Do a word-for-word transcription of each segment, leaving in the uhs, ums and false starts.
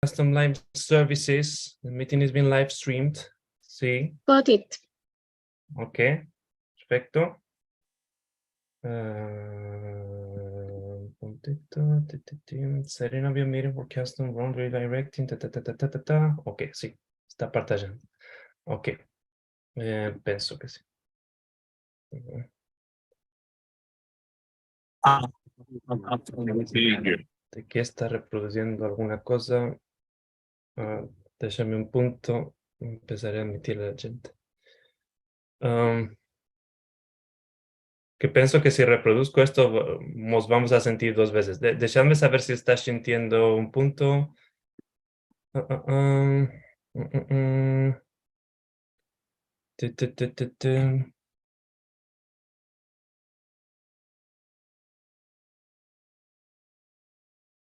Custom Live Services. The meeting is being live streamed. Si. Got it. Ok, perfekto. Eh, puntito, ti, ti, ti. Setting up your meeting for custom round redirecting, ta, ta, ta. Ok, si, esta partajando. Ok, eh, penso ke si. Te ke esta reproduziendo alguna koza. Ah, deshame un punto, empesare a admitir a la djente. Am, ke penso ke si reproduzko esto, va-, mos vamos a sentir dos vezes. De-, deshadme saver si estas sintiendo un punto. Ah, ah, am, mm, mm, mm. Ti, ti, ti, ti, ti.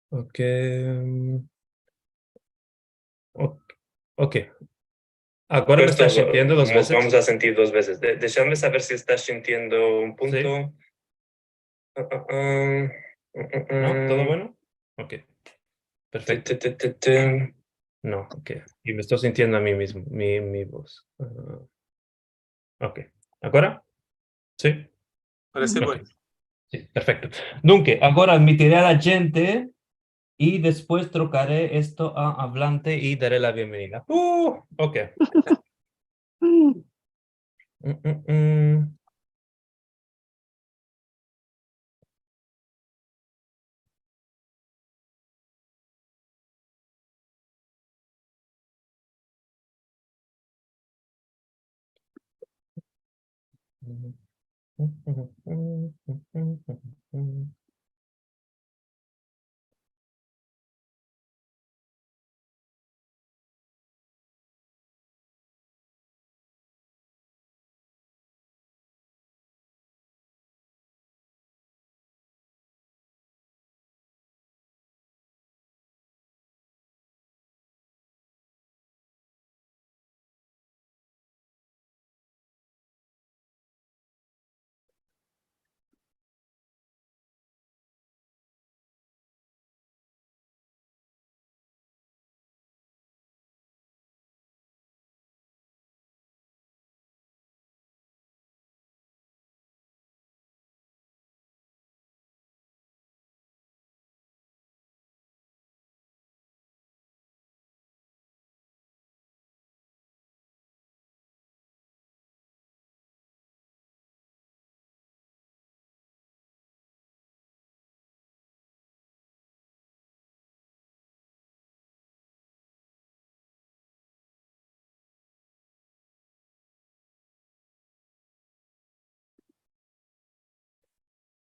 Ok. Ok. Ok. Agora me estas sintiendo dos vezes? Vamos a sentir dos vezes. De-, deshadme saver si estas sintiendo un punto. Si. Ah, ah, ah. Mm, mm, mm. No, todo bueno? Ok. Perfekto. Ti, ti, ti, ti, ti. No, ok. I me esto sintiendo a mi mizmo, mi, mi voz. Ah. Ok. Agora? Si? Parese buen. Si, perfekto. Dunke, agora admitire a la djente i despues trokare esto a avlante i dare la bienvenida. Uh, ok. Mm, mm, mm.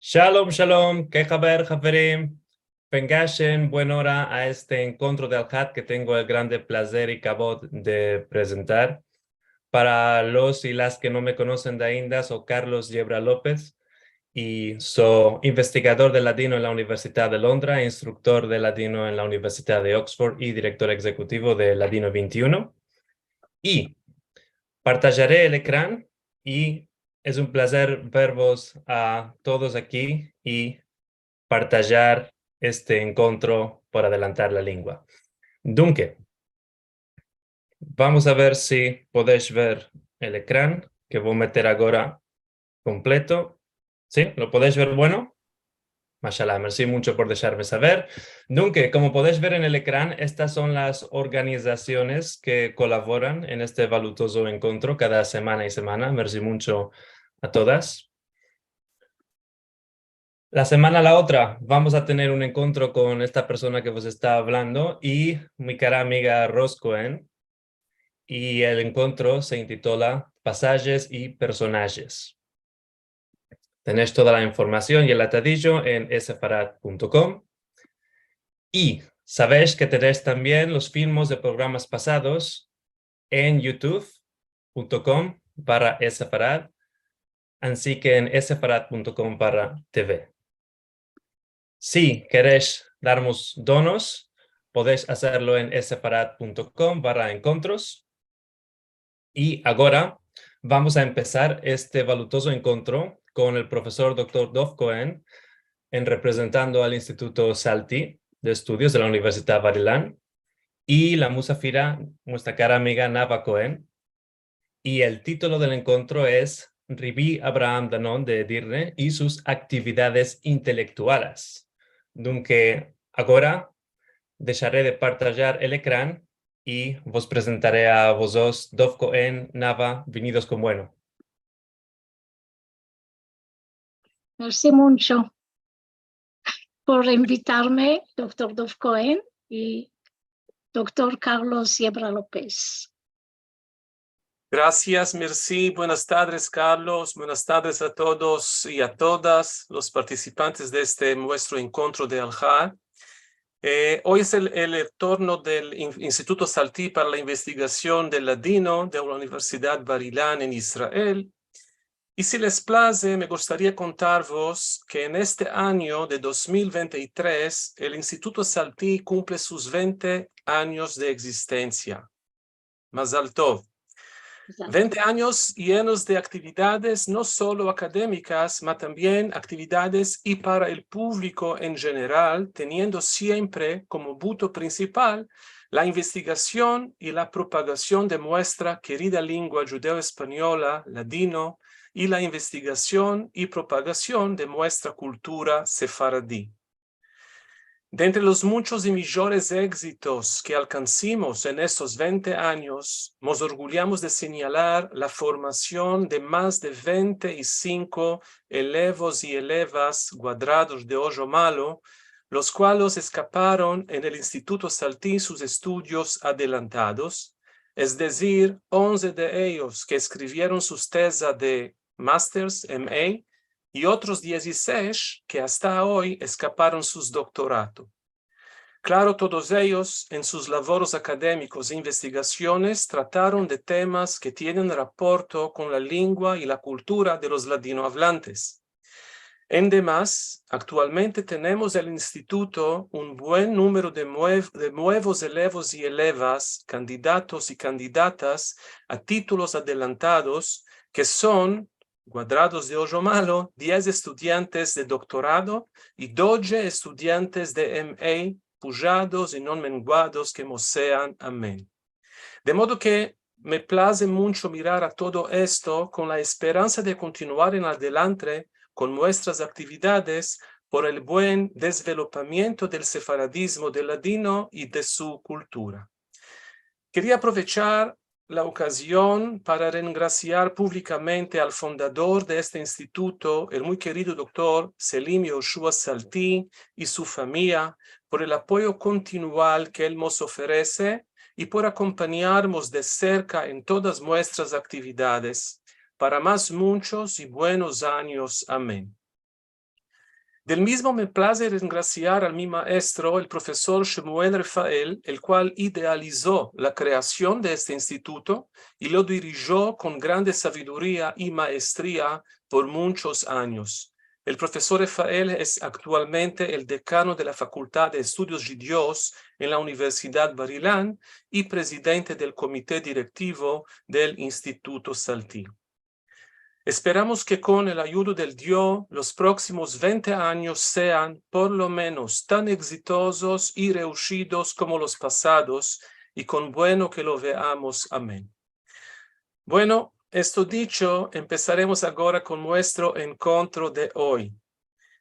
Shalom, shalom, ke haber, haverim? Vengash en buen ora a este enkontro del Had ke tengo el grande plazer i kavod de prezentar. Para los i las ke no me konosen de ainda, so Carlos Yebra Lopez, i so investigador de ladino en la Universidad de Londra, instruktor de ladino en la Universidad de Oxford i direktor egzekutivo de Ladino vente i uno. I partajare el ekran, i es un plazer vervos a todos aki i partajar este enkontro por adelantar la lengua. Dunke, vamos a ver si podesh ver el ekran, ke vo meter agora kompleto. Si? Lo podesh ver bueno? Mashallah, mersi muncho por desharme saver. Dunke, komo podesh ver en el ekran, estas son las organizasiones ke kolaboran en este valutozo enkontro kada semana i semana. Mersi muncho a todas. La semana la otra vamos a tener un enkontro kon esta persona ke vos esta avlando i mi kara amiga Rose Cohen, i el enkontro se intitola Pasajes i Personajes. Tenesh toda la informasion i el atadijo en esefarad punto com. I savesh ke tenesh tambien los filmos de programas pasados en youtube punto com barra esefarad, ansi ke en esefarad punto com barra tv. Si keresh darmos donos, podesh azerlo en esefarad punto com barra enkontros. I agora vamos a empesar este valutozo enkontro kon el profesor doktor Dov Cohen, en reprezentando al Instituto Salti de Estudios de la Universidad Bar-Ilan, i la musafira, muestra kara amiga Nava Cohen. I el titolo del enkontro es Rabi Avraham Danon de Edirne i sus aktividades intelektuales. Dunke, agora deshare de partajar el ekran i vos prezentare a vozotros, Dov Cohen, Nava, vinidos kon bueno. Mersi muncho por invitarme, doktor Dov Cohen i doktor Carlos Yebra Lopez. Grasias, mersi. Buenas tadres, Carlos. Buenas tadres a todos i a todas los partisipantes de este muestro enkontro de Alhar. Eh, oy es el, el turno del In-, Instituto Salti para la Investigasion del Ladino de la Universidad Bar-Ilan en Israel. I si les plaze, me gustaria kontarvos ke en este anyo de dos mil vente i tres, el Instituto Salti kumple sus vente anyos de egzistensia. Mazal tov. Vente anyos yenos de aktividades no solo akademikas, ma tambien aktividades i para el publiko en jeneral, teniendo siempre komo buto prinsipal la investigasion i la propagasion de muestra kerida lengua djudeo-espanyola, ladino, i la investigasion i propagasion de muestra kultura sefaradi. De entre los munchos i mijores egzitos ke alkansimos en estos vente anyos, mos orgulyamos de senyalar la formasion de mas de vente i sinko elevos i elevas guadrados de ojo malo, los kualos eskaparon en el Instituto Salti sus estudios adelantados, es dezir, onze de eyos ke eskrivieron sus teza de masters, M A, i otros dizisesh ke asta oy eskaparon sus doktorato. Klaro, todos eyos, en sus lavoros akademikos i investigasiones, trataron de temas ke tienen raporto kon la lengua i la kultura de los ladinoavlantes. En demas, aktualmente tenemos el instituto un buen numero de muev-, de muevos elevos i elevas, kandidatos i kandidatas a titulos adelantados, ke son guadrados de ojo malo, diez estudiantes de doktorado i dodje estudiantes de M A, pujados i non menguados ke mos sean. Amen. De modo ke me plaze muncho mirar a todo esto kon la esperansa de kontinuar en adelantre kon muestras aktividades por el buen dezvelopamiento del sefaradizmo del ladino i de su kultura. Keria aprovechar la okazion para rengrasiar publikamente al fundador de este instituto, el muy kerido doktor Selim Yehoshua Salti, i su famiya por el apoyo kontinual ke el mos oferese i por akompanyarmos de serka en todas muestras aktividades, para mas munchos i buenos anyos. Amen. Del mizmo me plaze rengrasiar al mi maestro, el profesor Shemuel Refael, el kual idealizo la kreasion de este instituto i lo dirijo kon grande saviduria i maestria por munchos anyos. El profesor Refael es aktualmente el dekano de la Fakultad de Estudios Djudios en la Universidad Bar-Ilan i prezidente del komite direktivo del Instituto Salti. Esperamos ke kon el ayudo del Dio los proksimos vente anyos sean, por lo menos, tan egzitozos i reushidos komo los pasados, i kon bueno ke lo veamos. Amen. Bueno, esto dicho, empesaremos agora kon muestro enkontro de oy.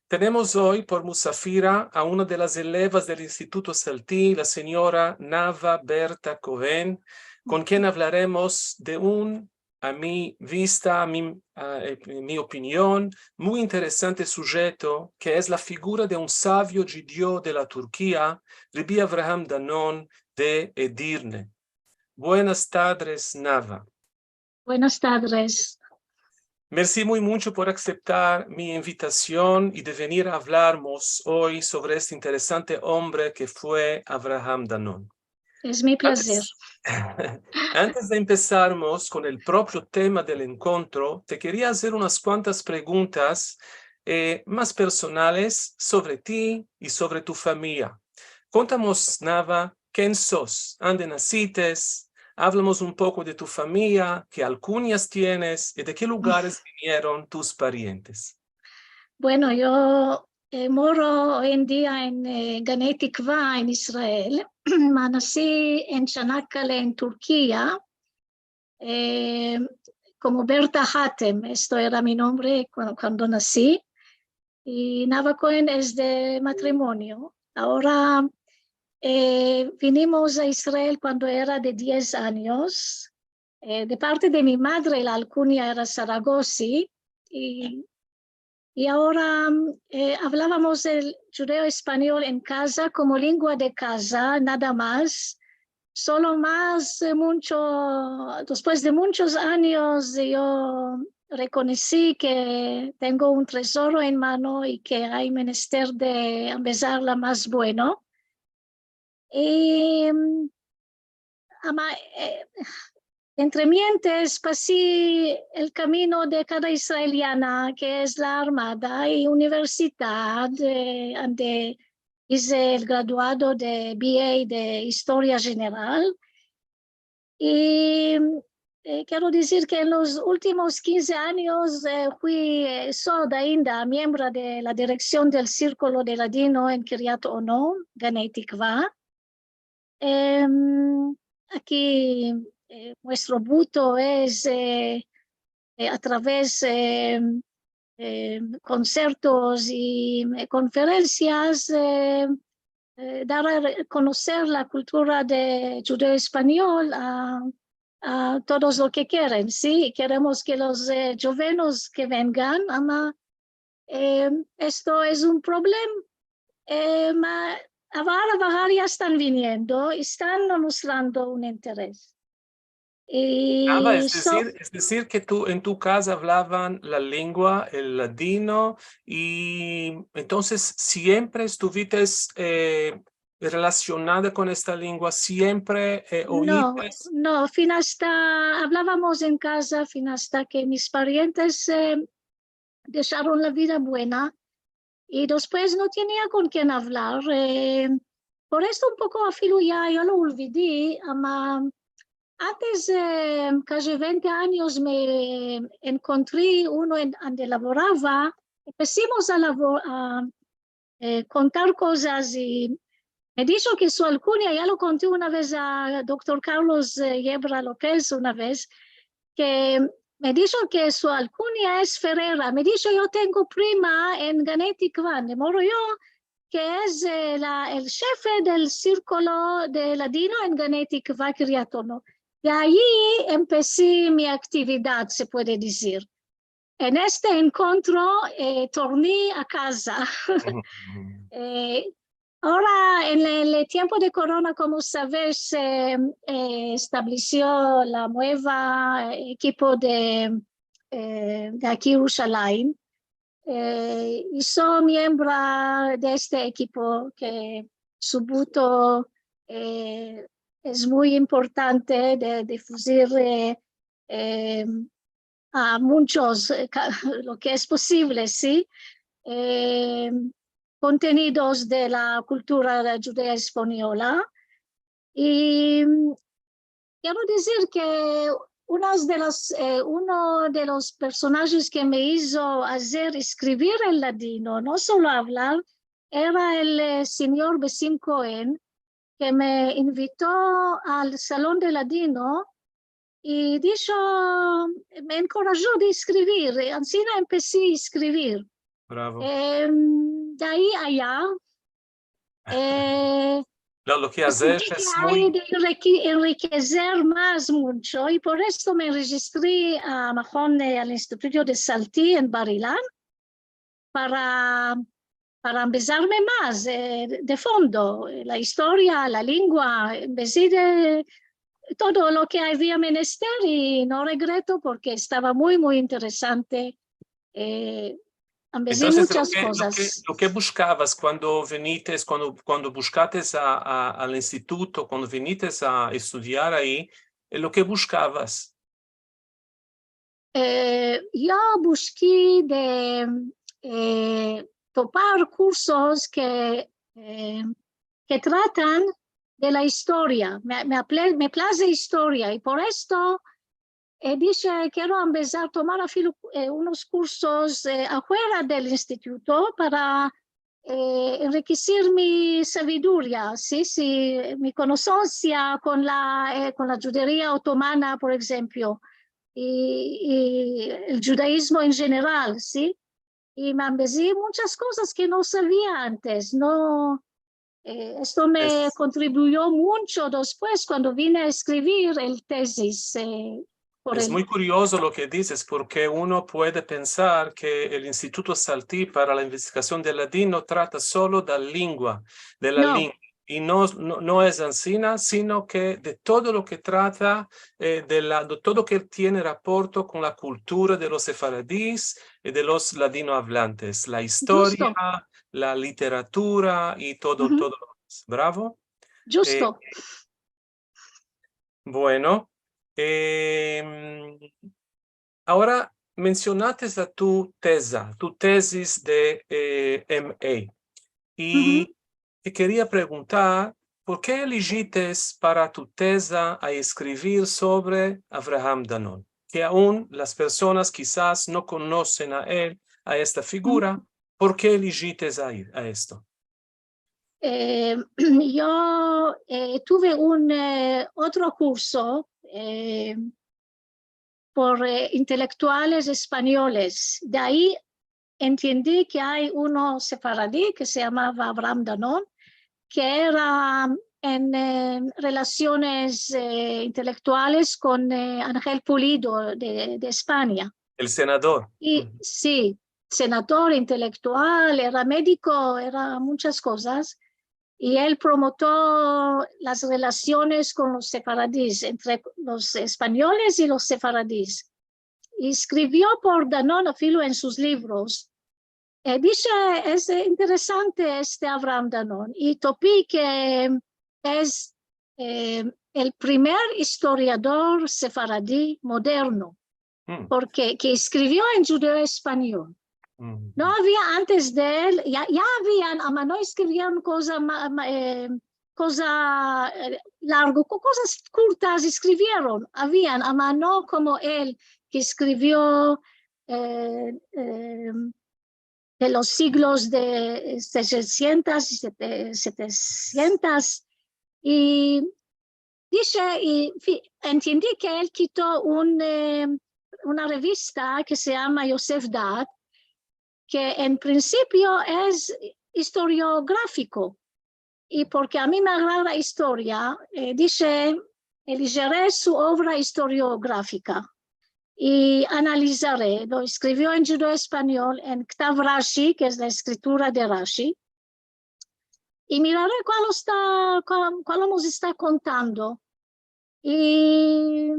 Tenemos oy por musafira a una de las elevas del Instituto Salti, la sinyora Nava Berta Cohen, kon kien avlaremos de un, a mi vista, a mi, a, eh, mi opinion, muy interesante sujeto, ke es la figura de un savio djudio de la Turkia, Rabi Avraham Danon de Edirne. Buenas tadres, Nava. Buenas tadres. Mersi muy muncho por akseptar mi invitasion i de venir a avlarmos oy sovre este interesante ombre ke fue Avraham Danon. Es mi plazer. Antes, antes de empesarmos kon el proprio tema del enkontro, te keria azer unas kuantas preguntas, eh, mas personales sovre ti i sovre tu famiya. Kontamos, Nava, ken sos, ande nasites, avlamos un poko de tu famiya, ke alkunyas tienes i de ke lugares vinieron tus parientes. Bueno, yo eh, moro oy en dia en, eh, Ganei Tikva, en Israel. Ma nasi en Çanakkale, en Turkia, eh, komo Berta Hatem, esto era mi nombre kuan-, kuando nasi. I Nava Koen es de matrimonio. Agora, eh, vinimos a Israel kuando era de diez anyos. Eh, de parte de mi madre, la alkunya era Saragosi, i, i agora, eh, avlavamos el djudeo-espanyol en kaza komo lengua de kaza, nada mas. Solo mas, eh, muncho, despues de munchos anyos, yo rekonosi ke tengo un tezoro en mano i ke ay menester de ambezar la mas bueno. I, ama, eh, entremientes pasi el kamino de kada israeliana, ke es la armada i universidad, eh, ande ize el graduado de B A de Istoria Jeneral. I, eh, kero dizir ke en los ultimos kinze anyos, eh, fui, eh, so ainda miembra de la direksion del Sirkulo de Ladino en Kiryat Ono, Ganei Tikva. Em, aki, eh, muestro buto es, eh, eh, a traves, eh, eh, konsertos i, eh, konferensias, eh, eh, dar a re-, konoser la kultura de djudeo-espanyol a, a todos lo ke keren, si? Keremos ke los, eh, djovenos ke vengan, ama, eh, esto es un problem. Eh, ma, avara, avara ya estan viniendo, estan mostrando un interes. I... Nada, es so- dizir, es dizir ke tu, en tu kaza avlavan la lengua, el ladino, i entonses siempre estuvites, eh, relasionada kon esta lengua, siempre, eh, No, oites? No, fin asta, avlavamos en kaza, fin asta ke mis parientes, eh, desharon la vida buena, i despues no tenia kon ken avlar. Eh, por esto un poko afilu ya yo lo olvidi, ama antes, eh, kaji vente anyos me enkontri uno en, ande lavorava, empesimos a lavo-, a, eh, kontar kozas i me disho ke su alkunya, ya lo konti una vez a doktor Carlos, eh, Yebra Lopez una vez, ke me disho ke su alkunya es Ferrera. Me disho, yo tengo prima en Ganei Tikva, ande moro yo, ke es, eh, la, el shefe del Sirkulo de Ladino en Ganei Tikva, Kiryat Ono. I ayi empesi mi aktividad, se puede dizir. En este enkontro, eh, torni a kaza. Eh, agora, en el, el tiempo de korona, komo saves, eh, eh, establesio la mueva ekipo de, eh, de aki Yerushalayim. Eh, i so miembra de este ekipo ke su buto, eh, es muy importante de difuzir, eh, eh, a munchos, eh, ka-, lo ke es posivle, si? Eh, kontenidos de la kultura djudeo-espanyola. I, mm, kero dizir ke unas de las, eh, uno de los personajes ke me izo azer eskrivir en ladino, no solo avlar, era el, eh, sinyor Besim Koen, ke me invito al Salon de Ladino i disho, me enkorajo de eskrivir, i ansina empesi a eskrivir. Bravo. Em, de ayi a aya, eh, lo, lo ke azesh es muy... Descubri ke ay de enriki-, enrikeser mas muncho, i por esto me rejistri a Mahon, eh, al Instituto de Salti en Bar Ilan, para, para ambezarme mas, eh, de fondo, eh, la istoria, la lengua, ambezi de todo lo ke avia menester, i no regreto porke estava muy, muy interesante. Eh, ambezi munchas kozas. Entonses, lo ke, lo ke, lo ke bushkavas kuando vinites, kuando, kuando bushkates a, a, al instituto, kuando vinites a estudiar ayi, eh, lo ke bushkavas? Eh, yo bushki de, eh, topar kursos ke, eh, ke tratan de la istoria. Me, me aple-, me plaze istoria i por esto, eh, dishe, kero ambezar tomar afilu, eh, unos kursos, eh, afuera del instituto para eh, enrikesir mi saviduria, si, si, mi konosensia kon la, eh, kon la djuderia otomana, por enshemplo, i, i el djudaizmo en jeneral, si. I me ambezi munchas kozas ke no savia antes, no, eh, esto me kontribuyo muncho despues, kuando vine a eskrivir el tezis, eh, por el. Es muy kuriozo lo ke dizes, porke uno puede pensar ke el Instituto Saltí para la Investigasion del Ladino trata solo de la lengua, de la lengua. I no, no, no es ansina, sino ke de todo lo ke trata, eh, de la, de todo lo ke tiene raporto kon la kultura de los sefaradis i de los ladinoavlantes, la istoria, la literatura i todo, todo lo demas. Bravo. Djusto. Eh, bueno, em, agora mensionates a tu teza, tu tezis de, eh, M A. I te keria preguntar, por ke elijites para tu teza a eskrivir sovre Avraham Danon? Ke aun las personas kizas no konosen a el, a esta figura, por ke elijites a, a esto? Eh, yo, eh, tuve un, eh, otro kurso, eh, por, eh, intelektuales espanyoles. De ayi entiendi ke ay uno sefaradi ke se yamava Avraham Danon, ke era en, eh, relasiones, eh, intelektuales kon, eh, Angel Pulido de, de Espanya. El senador. I, si, senador, intelektual, era mediko, era munchas kozas. I el promoto las relasiones kon los sefaradis, entre los espanyoles i los sefaradis. I eskrivio por Danon, afilu en sus livros. E dishe, es, eh, interesante este Avraham Danon. I topi ke es, eh, el primer istoriador sefaradi moderno. Porke, ke eskrivio en djudeo-espanyol. No avia antes de el, ya, ya avian, ama no eskrivieron koza ma-, ma-, eh, koza, eh, largo, ko-, kozas kurtas eskrivieron, avian, ama no komo el, ke eskrivio, eh, eh, de los siglos de, eh, seiscientas i sete-, setecientas. I dishe, i fi-, entiendi ke el kito un, eh, una revista ke se yama Yosef Daat, ke en prinsipio es istoriografiko. I porke a mi me agrada istoria, eh, dishe, elijere su ovra istoriografika i analizare. Lo eskrivio en djudeo-espanyol, en Ktav Rashi, ke es la eskritura de Rashi, i mirare kual esta, kual, kual mos esta kontando. I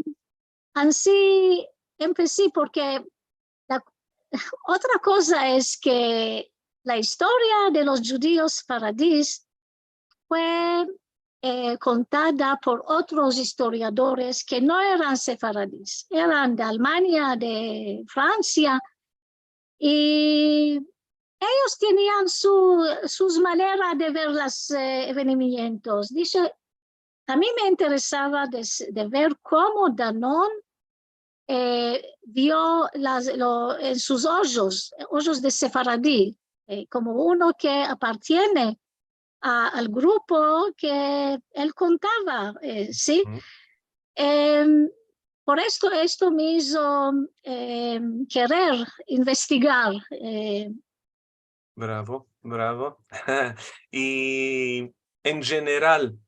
ansi empesi, porke la otra koza es ke la istoria de los djudios sefaradis fue, eh, kontada por otros istoriadores ke no eran sefaradis, eran de Almanya, de Fransia, i eyos tenian su, sus maneras de ver los, eh, evenimientos. Dishe, a mi me interesava de s-, de ver komo Danon, eh, vio las, lo, en sus ojos, ojos de sefaradi, eh, komo uno ke apartiene a, al grupo ke el kontava, eh, si? Em, por esto, esto me izo, em, kerer investigar, eh. Bravo, bravo. I en jeneral,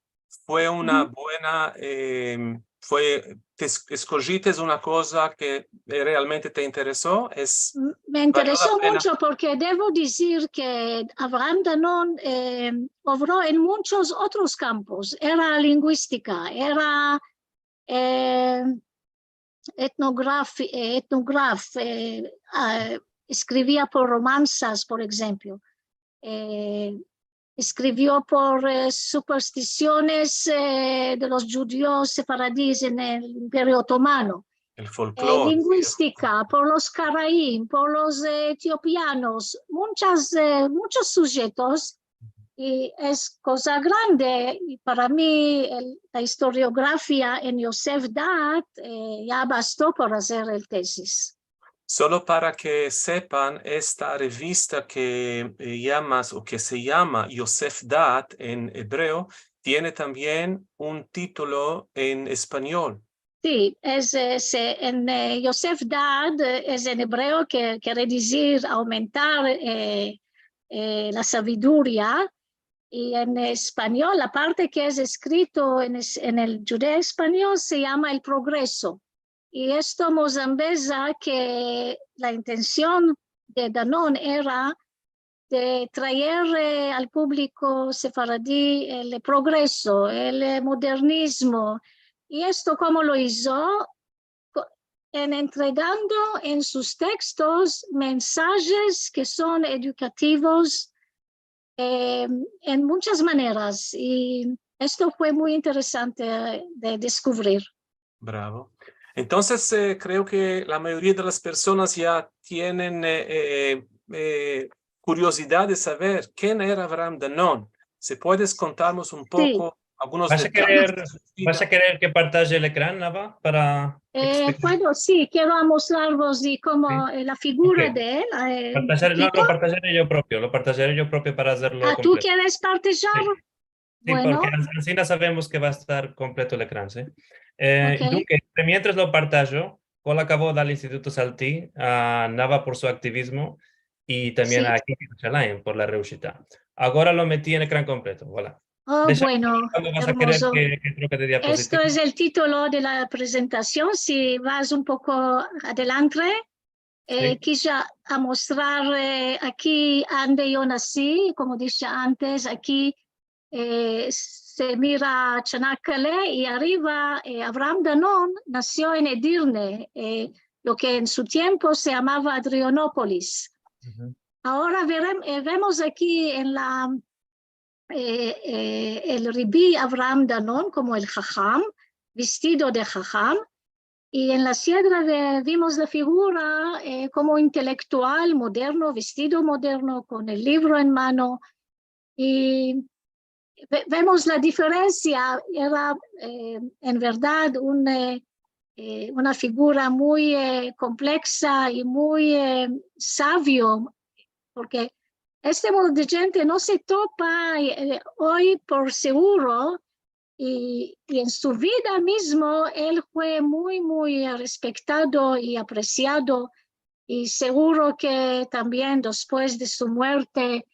fue una buena, em, fue, te es-, eskojites una koza ke, eh, realmente te intereso? Es, me intereso muncho porke devo dizir ke Avraham Danon, em, ovro en munchos otros kampos. Era linguistika, era, em, etnografi-, eh, etnograf, eh, a, eskrivia por romansas, por enshemplo. Eh, eskrivio por, eh, superstisiones, eh, de los djudios sefaradis en el Imperio Otomano. El folklor, eh, linguistika, por los karaim, por los, eh, etiopianos, munchas, eh, munchos sujetos. I es koza grande, i para mi el, la istoriografia en Yosef Daat, eh, ya basto por azer el tezis. Solo para ke sepan, esta revista ke, e, yamas o ke se yama Yosef Daat en ebreo, tiene tambien un titulo en espanyol. Si, es, e, se, en, e, Yosef Daat, e, es en ebreo ke kere dizir aumentar, e, e, la saviduria, i en espanyol, la parte ke es eskrito en es-, en el djudeo-espanyol se yama El Progreso. I esto mos ambeza ke la intension de Danon era de traer, e, al publiko sefaradi el progreso, el, e, modernizmo. I esto komo lo izo? Ko-, en entregando en sus tekstos mensajes ke son edukativos, e, en munchas maneras. I esto fue muy interesante de deskuvrir. Bravo. Entonses, e, kreo ke la mayoria de las personas ya tienen, e, e, e, kuriozidad de saver ken era Avraham Danon. Si puedes kontarmos un poko algunos detalles de su vida. Vas a kerer, vas a kerer ke partaje el ekran, Nava, para eksplicar? E, puedo, si, kero amostrarvos i komo, e, la figura de el, e, Partajare, no, lo partajare yo propio, lo partajare yo propio para azerlo kompleto. A, tu keres partajar? Si. Si, bueno, porke an-, ansina savemos ke va a estar kompleto el ekran, si? E, i dunke, mientras lo partajo, kol akavod al Instituto Salti, a Nava por su aktivizmo, i tambien a Aki Yerushalayim por la reushita. Agora lo meti en ekran kompleto, voilà. O, bueno, ermozo. Desha kuando vas a kerer ke, ke troke de diapozitiva. Esto es el titulo de la prezentasion, si vas un poko adelante. E, kija amostrar, e, aki ande yo nasi, komo dishe antes, aki, e, se mira Chanakkale, i arriva, e, Avraham Danon nasio en Edirne, e, lo ke en su tiempo se yamava Adrianopolis. Agora verem-, e, vemos aki en la, e, e, el Rabi Avraham Danon komo el haham, vestido de haham, i en la siedra ve-, vimos la figura, e, komo intelektual moderno, vestido moderno, kon el livro en mano, i ve-, vemos la diferensia. Era, e, en verdad un, e, e, una figura muy, e, kompleksa i muy, e, savio, porke este modo de djente no se topa, e, oy por seguro, i, i en su vida mizmo el fue muy, muy, e, respektado i apresiado, i seguro ke tambien despues de su muerte,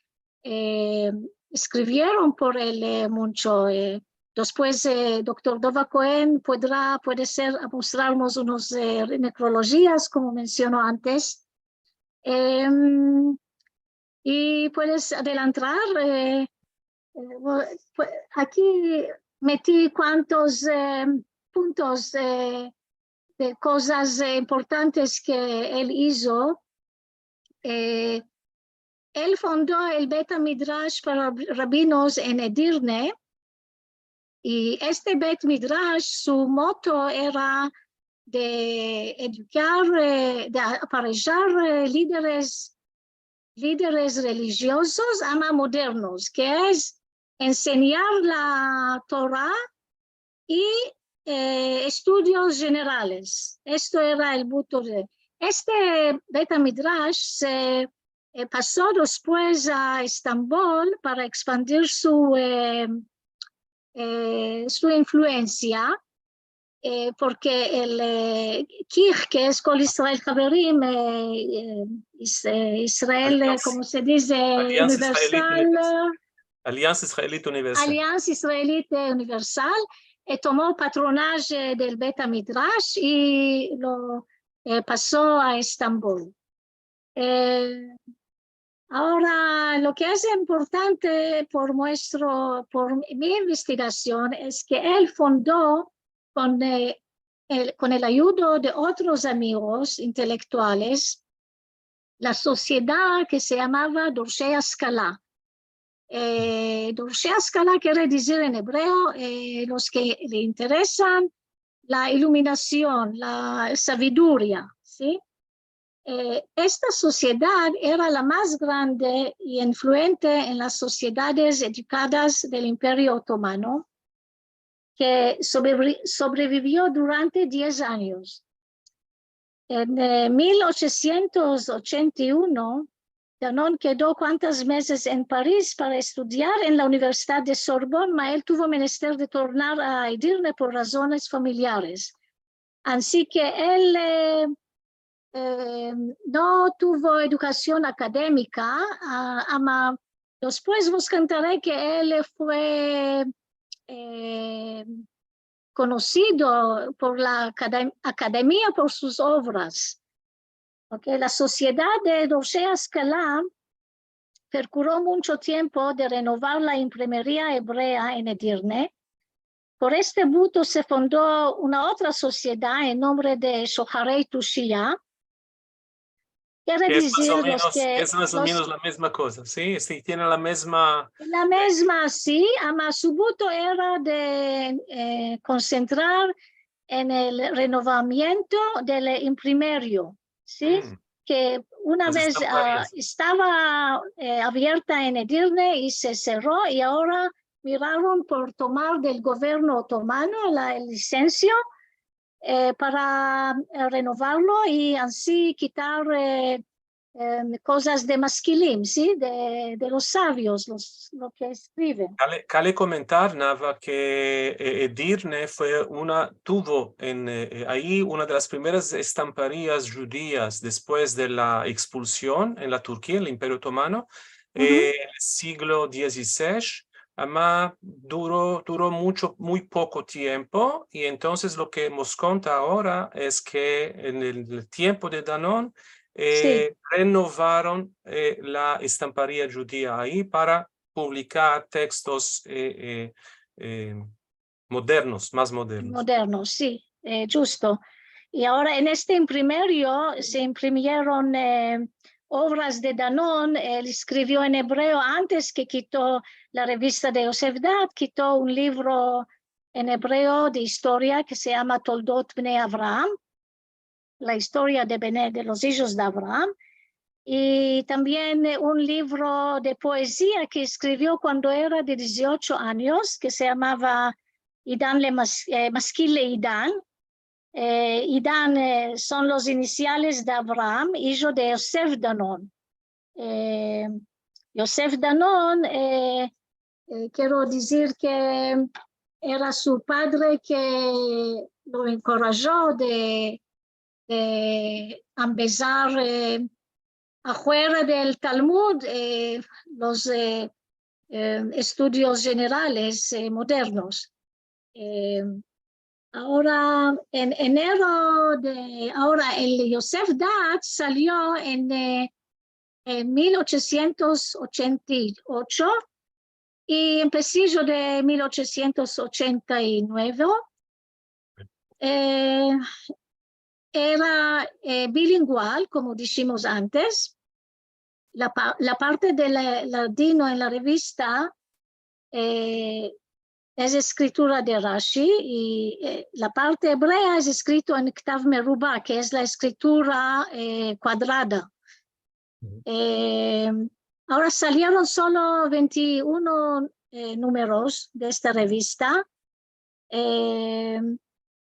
e, eskrivieron por el, e, muncho. E, despues, e, doktor Dova Kohen podra, puede ser, amostrarmos unos, e, nekrolojias, komo mensiono antes. Em, i puedes adelantar, e, e, bu-, pu-, aki meti kuantos, e, puntos, e, de kozas, e, importantes ke el izo. E, el fondo el Bet Midrash para rabinos en Edirne, i este Bet Midrash, su moto era de edukar, e, de aparejar, e, lideres, lideres relijiozos, ama modernos, ke es ensenyar la Tora i, e, estudios jenerales. Esto era el buto de este Bet Midrash. Se, e, paso despues a Estambol para ekspandir su, e, e, su influensia, e, porke el, e, KIH, ke es Kol Israel Haverim, e, e, Is-, e, Israel, e, Aliansa, komo se dize, Aliansa Israelit Universal, Universal. Aliansa Israelit Universal. Aliansa Israelit, e, Universal, e, tomo patronaje del Bet Midrash i lo, e, paso a Estambol. E, agora, lo ke es importante por muestro, por mi investigasion, es ke el fondo kon, e, el, kon el ayudo de otros amigos intelektuales, la sosiedad ke se yamava Dorshei Askala. E, Dorshei Askala kere dizir en ebreo, e, los ke le interesan la iluminasion, la saviduria, si? E, esta sosiedad era la mas grande i influente en las sosiedades edukadas del Imperio Otomano, ke sobrevi-, sobrevivio durante diez anyos. En, eh, mil ochesientos ochenta i uno, Danone kedo kuantos mezes en Paris para estudiar en la Universidad de Sorbonne, ma el tuvo menester de tornar a Edirne por razones familiares. Ansi ke el, eh, eh, no tuvo edukasion akademika, ah, ama despues vos kontare ke el fue, eh, konosido por la akadem-, akademia por sus ovras. Okey, la sosiedad de Dorshei Askala perkuro muncho tiempo de renovar la imprimeria ebrea en Edirne. Por este buto se fondo una otra sosiedad en nombre de Shoharei Tushiya. Kere dizir los ke... Es mas o menos, es mas o menos la mezma koza, si? Si, tiene la mezma... La mezma, si, ama su buto era de, eh, konsentrar en el renovamiento del imprimerio, si? Ke una vez, ah, estava, eh, avierta en Edirne i se serro, i agora miraron por tomar del governo otomano la, el lisensio, eh, para, eh, renovarlo i ansi kitar, eh, em, kozas de maskilim, si? De, de los savios, los, lo ke eskriven. Kale, kale komentar, Nava, ke, eh, Edirne fue una, tuvo en, eh, ayi una de las primeras estamparias djudias despues de la ekspulsion en la Turkia, el Imperio Otomano, eh, el siglo dizisesh, ama duro, duro muncho, muy poko tiempo, i entonses lo ke mos konta agora es ke en el tiempo de Danone, eh, renovaron, eh, la estamparia djudia ayi para publikar tekstos, eh, eh, eh, modernos, mas modernos. Modernos, si, eh, djusto. I agora en este imprimerio se imprimieron, eh, ovras de Danone. El eskrivio en ebreo antes ke kito la revista de Yosef Dad, kito un livro en ebreo de istoria ke se yama Toldot Bnei Avraham, la istoria de Bnei, de los ijos de Avraham, i tambien, eh, un livro de poezia ke eskrivio kuando era de diziocho anyos, ke se yamava Idan le Mas-, eh, Maskil le Idan. Eh, Idan, eh, son los inisiales de Avraham, ijo de Yosef Danone. Eh, Yosef Danone, eh, eh, kero dizir ke era su padre ke lo enkorajo de, de ambezar, eh, afuera del Talmud, eh, los, eh, eh, estudios jenerales, eh, modernos. Eh, agora, en enero de, agora el Yosef Dad salio en, eh, en mil ochesientos ochenta i ocho i empesijo de mil ochesientos ochenta i nueve. Eh, era, eh, bilingual, komo dishimos antes. La pa-, la parte de la, ladino en la revista, eh, es eskritura de Rashi i, eh, la parte ebrea es eskrito en ktav meruba, ke es la eskritura, eh, kuadrada. Eh, agora salieron solo vente i uno, eh, numeros de esta revista. Eh,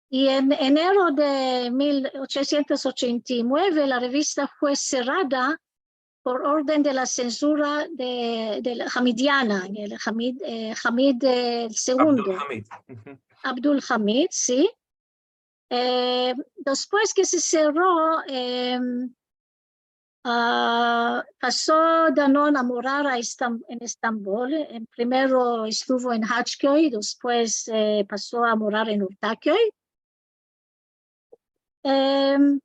i en enero de mil ochesientos ochenta i nueve la revista fue serrada por orden de la sensura de, de la Hamidiana, el Hamid, eh, Hamid el segundo. Abdul Hamid, si. Eh, despues ke se serro, em, ah, paso Danone a morar a Estam-, en Estambol. En primero estuvo en Hachiköy, despues, eh, paso a morar en Ortaköy. Em,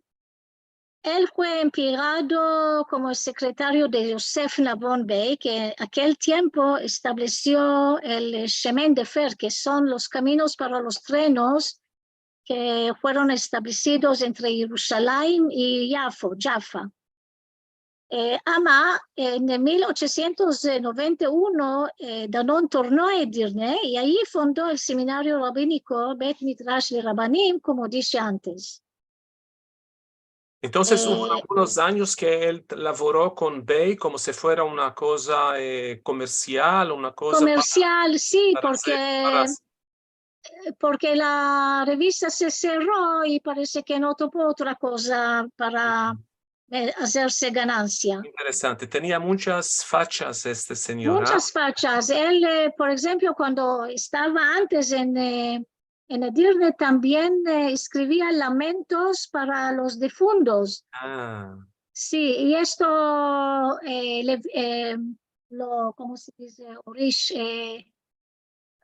el fue empleado komo sekretario de Yosef Navon Bey, ke akel tiempo establesio el shemen defer, ke son los kaminos para los trenos ke fueron establesidos entre Yerushalayim i Yafo, Jaffa. Eh, ama, en mil ochesientos noventa i uno, eh, Danone torno a Edirne i ayi fondo el seminario rabiniko Bet Midrash Lerabanim, komo dishe antes. Entonses, uvo algunos anyos ke el lavoro kon Bey komo si fuera una koza, eh, komersial, una koza para, komersial, si, para porke azer, para azer. porke la revista se serro i parese ke no tuvo otra koza para, eh, azerse ganansia. Interesante. Tenia munchas fachas este sinyora. Munchas fachas. El, eh, por enshemplo, kuando estava antes en, eh, en Edirne, tambien, eh, eskrivia lamentos para los difuntos. Ah, Si, i esto, eh, le, eh, lo, komo se dize? Orish, eh,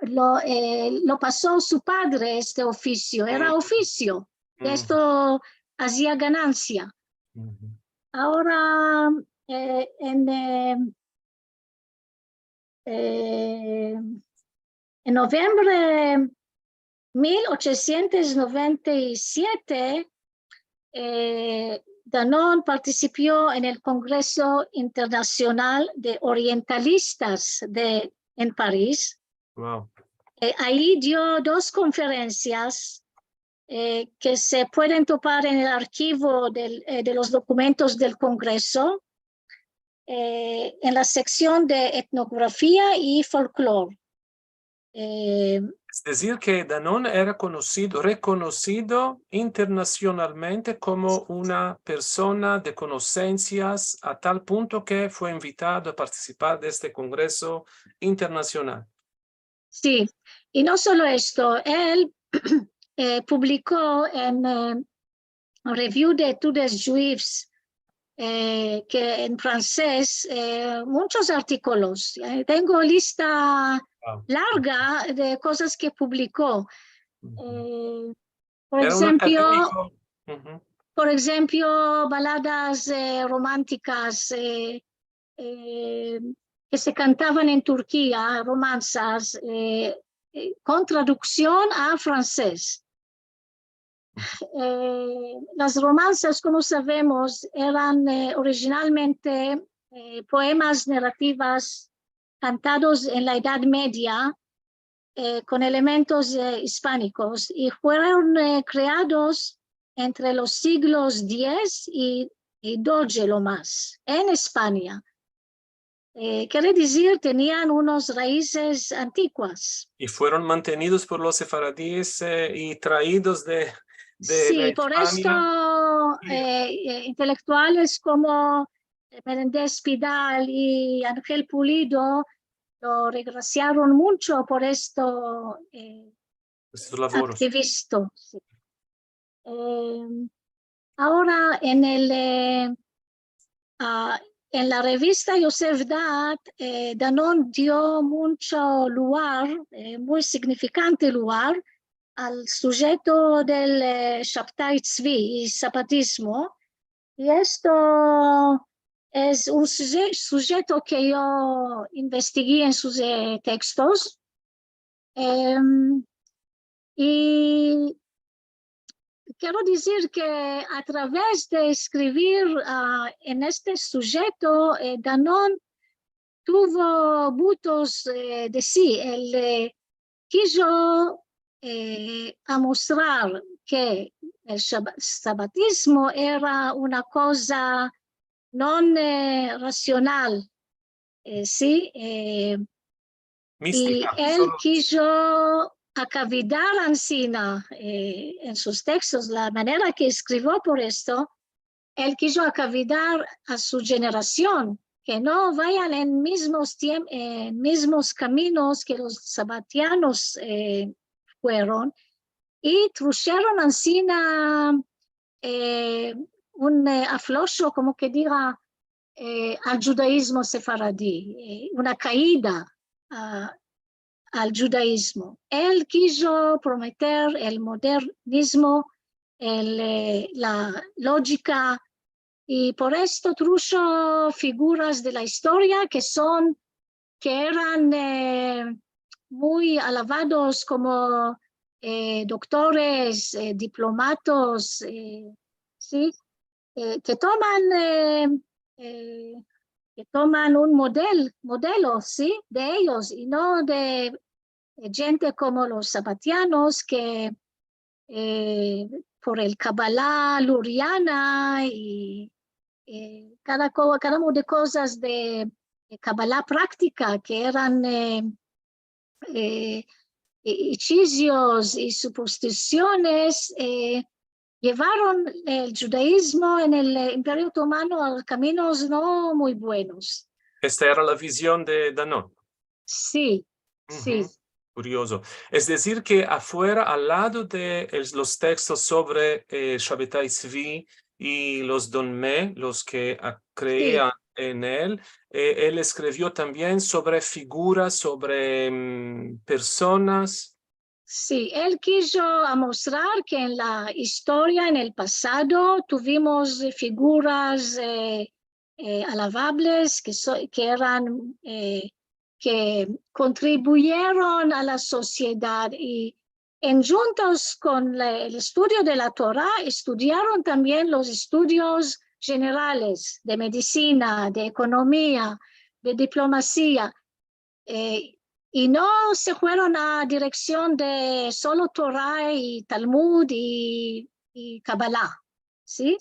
lo, eh, lo paso su padre este ofisio, era Mm. ofisio, i Mm. esto azia ganansia. Mhm. Agora, eh, en, eh, eh, en novembre mil ochosientos noventa i siete, eh, Danone partisipio en el Kongreso Internasional de Orientalistas de, en Paris. Wow. Eh, ayi dio dos konferensias, eh, ke se pueden topar en el arkivo del, eh, de los dokumentos del Kongreso, eh, en la seksion de etnografia i folklor. Eh, Es dezir, ke Danone era konosido, rekonosido internasionalmente komo una persona de konosensias, a tal punto ke fue invitado a partisipar de este kongreso internasional. Si, i no solo esto, el, eh, publiko en, eh, Revue des Etudes Juives, eh, ke en fransez, eh, munchos artikolos. Eh, tengo lista Wow. larga de kozas ke publiko. Mhm. Eh, por Era un enshemplo, akademiko. Mhm. por enshemplo, baladas, eh, romantikas, eh, eh, ke se kantavan en Turkia, romansas, eh, eh, kon traduksion a fransez. Eh, las romansas, komo savemos, eran, eh, orijinalmente, eh, poemas, narativas kantados en la Edad Media, eh, kon elementos, eh, ispanikos, i fueron, eh, kreados entre los siglos diez i, i doze lo mas, en Espanya. Eh, kere dizir, tenian unos raizes antiguas. I fueron mantenidos por los sefaradis, eh, i traidos de, de la Si, por Espanya. esto, I eh, eh, intelektuales komo, eh, Menéndez Pidal i Ángel Pulido lo regrasiaron muncho por esto, eh, Estos lavoros. aktivisto, si. Em, agora, en el, eh, ah, en la revista Yosef Daat, eh, Danone dio muncho lugar, eh, muy signifikante lugar al sujeto del, eh, Shabtai Tzvi i sabatismo. I esto es un suje-, sujeto ke yo investigi en sus, eh, tekstos. Em, i kero dizir ke a traves de eskrivir, ah, en este sujeto, eh, Danone tuvo butos, eh, de si. El, eh, kijo, eh, amostrar ke el shab-, sabatismo era una koza non, eh, rasional, eh, si, eh, i Mistika, el solo kijo akavidar ansina, eh, en sus tekstos, la manera ke eskrivio por esto, el kijo akavidar a su jenerasion, ke no vayan en mizmos tiem-, en mizmos kaminos ke los sabatianos, eh, fueron, i trusheron ansina, eh, un, eh, aflosho, komo ke diga, eh, al djudaizmo sefaradi, eh, una kaida, ah, al djudaizmo. El kijo promover el modernizmo, el, eh, la lojika, i por esto trusho figuras de la istoria ke son, ke eran, eh, muy alavados komo, eh, doktores, eh, diplomatos, eh, si, eh, ke toman, eh, eh, ke toman un model-, modelo, si, de eyos, i no de, eh, djente komo los sabatianos ke, eh, por el Kabbalah luriana i, eh, kada ko-, kada mo de kozas de, de Kabbalah praktika ke eran, eh, eh, e, echizios i superstisiones, e, yevaron el djudaizmo en el, e, Imperio Otomano a kaminos no muy buenos. Esta era la vizion de Danon. Si, si. Kuriozo. Es dezir ke afuera, al lado de el, los tekstos sovre, e, Shabetai Tzvi i los Donme, los ke a-, kreian en el, e, el eskrivio tambien sovre figuras, sovre, mm, personas. Si, el kijo amostrar ke en la istoria, en el pasado, tuvimos figuras, e, e, alavables ke so-, ke eran, e, ke kontribuyeron a la sosiedad i, endjuntos kon la, el estudio de la Tora, estudiaron tambien los estudios jenerales de medisina, de ekonomia, de diplomasia, e, i no se fueron a direksion de solo Tora i Talmud i, i Kabala, si?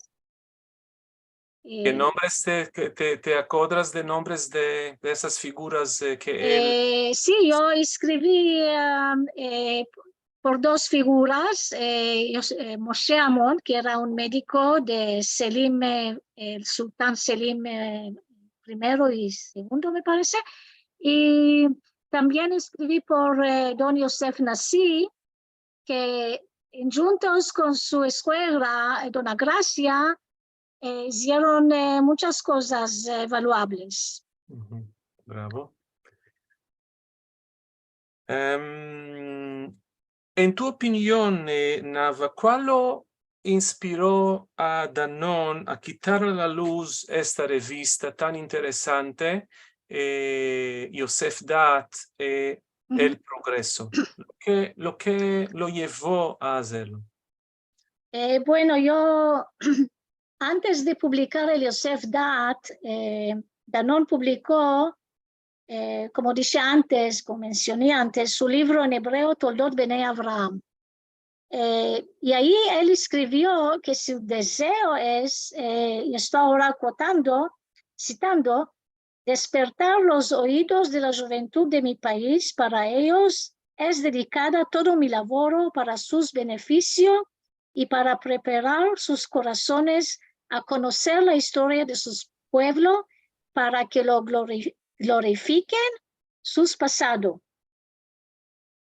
Ke nombres te, ke te, te akodras de nombres de, de esas figuras, e, ke el... E, si, yo eskrivi, am, e, por dos figuras, e, yo, e, Moshe Amon, ke era un mediko de Selim, e, el sultan Selim, e, primero i segundo, me parese, i tambien eskrivi por, e, don Yosef Nasi, ke endjuntos kon su eskuegra, e, dona Grasia, e, izieron, e, munchas kozas, e, valuables. Bravo. Em, en tu opinion, e, Nava, kualo inspiro a Danon a kitar a la luz esta revista tan interesante, e, Yosef Daat, e, El Progreso? Lo ke, lo ke lo yevo a azerlo? E, bueno, yo, antes de publikar el Yosef Daat, e, Danon publiko, e, komo dishe antes, komo mensioni antes, su livro en ebreo, Toldot Bnei Avraham. E, i ayi el eskrivio ke su dezeo es, e, i esto agora kotando, sitando, despertar los oidos de la djuventud de mi pais para eyos es dedikada todo mi lavoro para sus benefisio i para preparar sus korasones a konoser la istoria de sus puevlo para ke lo glori-, glorifiken sus pasado.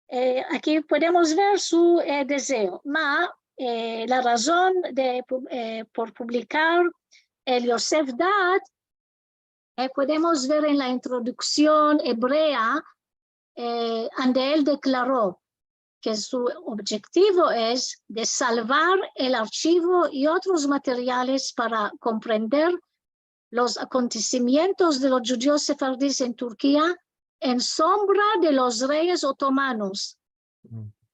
E, aki podemos ver su, e, dezeo. Ma, e, la razon de pu-, e, por publikar el Yosef Daat, e, podemos ver en la introduksion ebrea, e, ande el deklaro ke su objetivo es de salvar el archivo i otros materiales para komprender los akontesimientos de los djudios sefardis en Turkia en sombra de los reyes otomanos,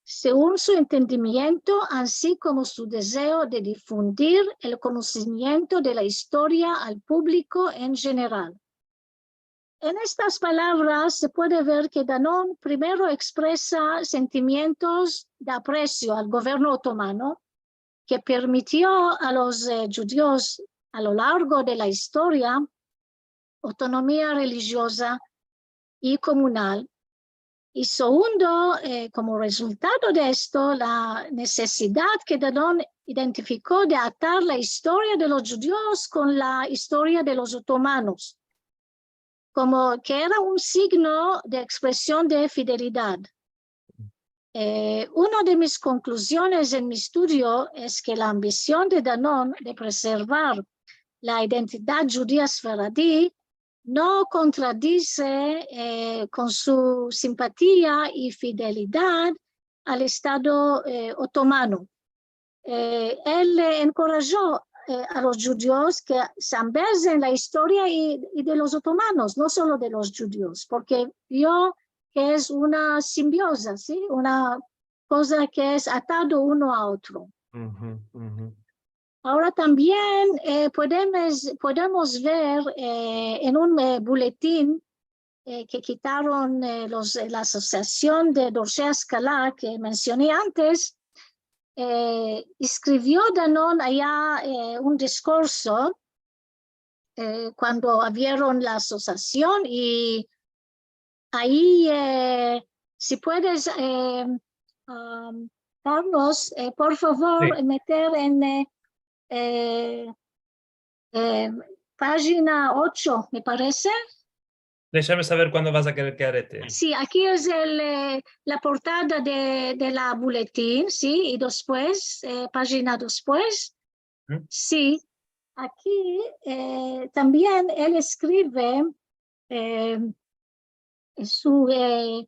segun su entendimiento, ansi komo su dezeo de difundir el konosimiento de la istoria al publiko en jeneral. En estas palavras se puede ver ke Danon primero ekspresa sentimientos de apresio al governo otomano, ke permitio a los, e, djudios a lo largo de la istoria otonomia relijioza i komunal. I segundo, e, komo rezultado de esto, la nesesidad ke Danon identifiko de atar la istoria de los djudios kon la istoria de los otomanos, komo ke era un signo de ekspresion de fidelidad. E, uno de mis konkluziones en mi estudio es ke la ambision de Danon de preservar la identidad djudia sefaradi no kontradize, e, kon su simpatia i fidelidad al Estado, e, otomano. E, el, e, enkorajo, e, a los djudios ke se ambezen la istoria i, i de los otomanos, no solo de los djudios, porke vio ke es una simbioza, si? Una koza ke es atado uno a otro. Agora tambien, e, podemos, podemos ver, e, en un, e, buletin, e, ke kitaron, e, los, e, la Asosiasion de Dorshei Ashkala ke mensioni antes, e, eskrivio Danon aya, e, un diskurso, e, kuando avrieron la asosiasion i ayi, e, Si puedes, eh, am, Carlos, eh, por favor, meter en, eh, eh, eh, pajina ocho, me parese. Deshame saver kuando vas a kerer ke arete. Si, aki es el, eh, la portada de, de la buletin, si, i despues, eh, pajina despues. Si, aki, eh, tambien el eskrive, eh, su, eh,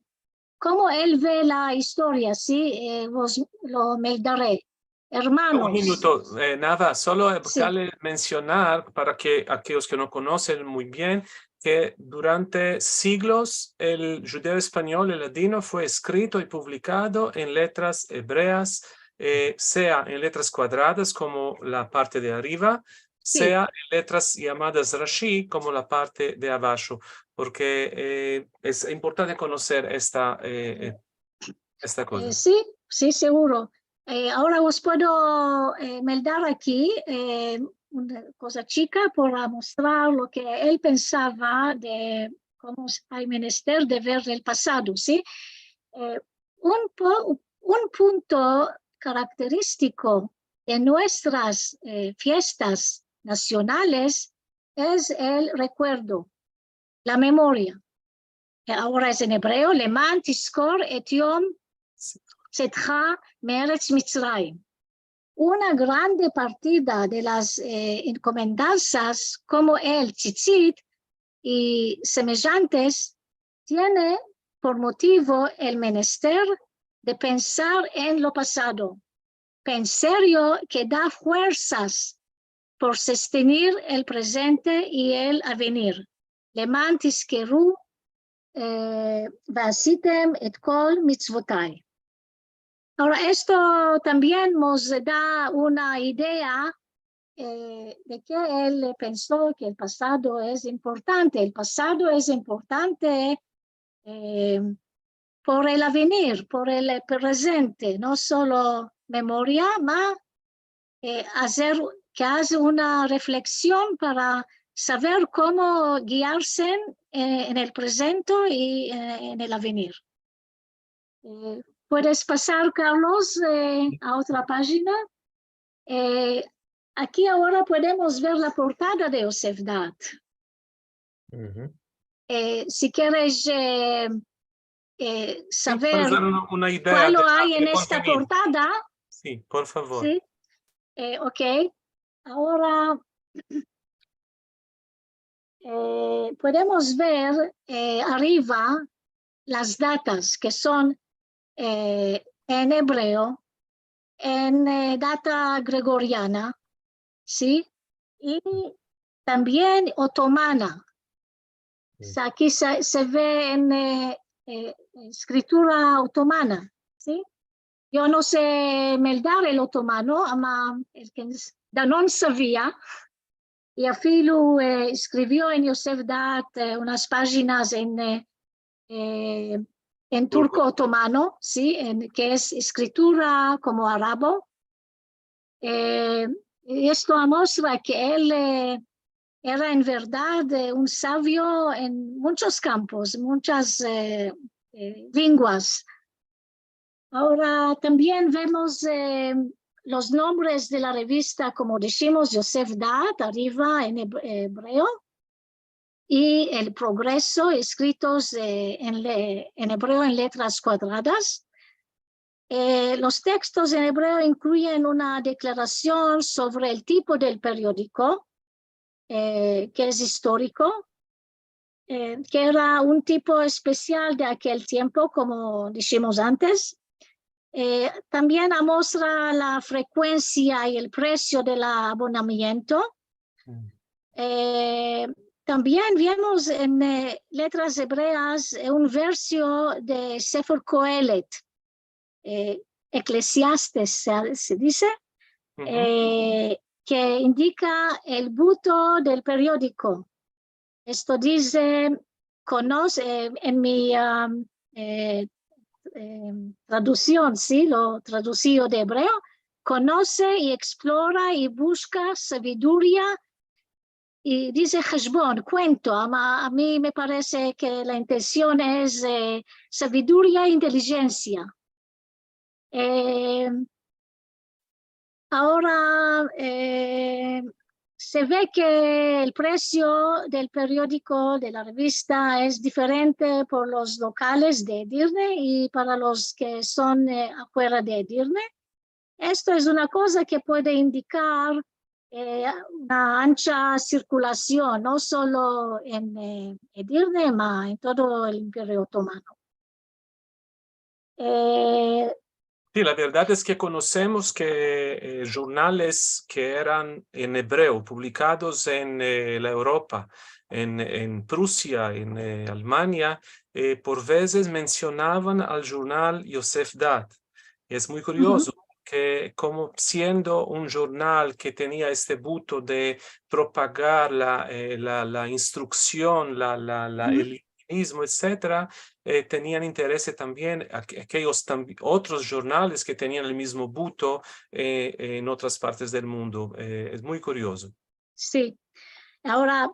komo el ve la istoria, si, eh, vos lo meldare. Un Ermanos. minuto, eh, nada, solo, eh, kale mensionar para ke akeyos ke no konosen muy bien ke durante siglos el djudeo-espanyol, el ladino, fue eskrito i publikado en letras ebreas, eh, sea en letras kuadradas komo la parte de ariva, sea en letras yamadas rashi komo la parte de abasho, porke, eh, es importante konoser esta, eh, eh, esta koza. Eh, si, si, seguro. Eh, agora vos puedo, eh, meldar aki, eh, una koza chika para mostrar lo ke el pensava de komo ay menester de ver el pasado, si? Eh, un po-, un punto karakteristiko de muestras, eh, fiestas nasionales es el rekuerdo, la memoria. Eh, agora es en ebreo, leman tizkor et yom tsetza me'eretz Mitzrayim. Una grande partida de las, eh, enkomendansas, komo el tzitzit i semejantes, tiene por motivo el menester de pensar en lo pasado. Pensar yo ke da fuersas por sostenir el prezente i el avenir. Leman tizkeru, eh, ve'asitem et kol mitzvotai. Agora, esto tambien mos da una idea, eh, de ke el penso ke el pasado es importante. El pasado es importante, eh, por el avenir, por el prezente, no solo memoria, ma, eh, azer, ke aze una refleksion para saver komo giarse en, eh, en el prezente i, eh, en el avenir. Eh, puedes pasar, Carlos, eh, a otra pajina. Eh, aki agora podemos ver la portada de Yosef Daat. Eh, si keres, eh, eh, saver kualo ay en esta portada. Si, por favor. Si. Eh, ok. Agora, eh, podemos ver, eh, ariva las datas ke son, eh, en ebreo, en, eh, data gregoriana, si? I tambien otomana. O sea, aki se, se ve en, eh, eh, eskritura otomana, si? Yo no se meldar el otomano, ama el ke s-, Danon savia, i afilu, eh, eskrivio en Yosef Daat, eh, unas pajinas en, eh, eh, en turko otomano, si, en, ke es eskritura komo arabo. Eh, i esto amostra ke el, eh, era en verdad, eh, un savio en munchos kampos, munchas, eh, eh, lenguas. Agora tambien vemos, eh, los nombres de la revista, komo dishimos, Yosef Daat, ariva en eb-, ebreo, i El Progreso, eskritos, eh, en le-, en ebreo en letras kuadradas. Eh, los tekstos en ebreo inkluyen una deklarasion sovre el tipo del periodiko, eh, ke es istoriko, eh, ke era un tipo espesial de akel tiempo, komo dishimos antes. Eh, tambien amostra la frekuensia i el presio del abonamiento. Eh, tambien vemos en, eh, letras ebreas, eh, un versio de Sefer Kohelet, eh, Eklesiastes, se, se dize, eh, ke indika el buto del periodiko. Esto dize, konose, eh, en mi, am, eh, em, tradusion, si, lo tradusio de ebreo, konose i eksplora i bushka saviduria i dize heshbon, kuento, ama a mi me parese ke la intension es, eh, saviduria e intelijensia. Eh, agora, eh, se ve ke el presio del periodiko, de la revista, es diferente por los lokales de Edirne i para los ke son, eh, afuera de Edirne. Esto es una koza ke puede indikar, eh, una ancha sirkulasion, no solo en, eh, Edirne, ma en todo el Imperio Otomano. Eh, Si, la verdad es ke konosemos ke, eh, jurnales ke eran en ebreo, publikados en, eh, la Evropa, en, en Prusia, en, eh, Almania, eh, por vezes mensionavan al jurnal Yosef Dat. Es muy kuriozo ke, komo siendo un jurnal ke tenia este buto de propagar la, eh, la, la instruksion, la, la, la, el iluminismo, etsetera, eh, tenian interese tambien a-, akeyos tambi-, otros jurnales ke tenian el mizmo buto, eh, en otras partes del mundo. Eh, es muy kuriozo. Si. Agora,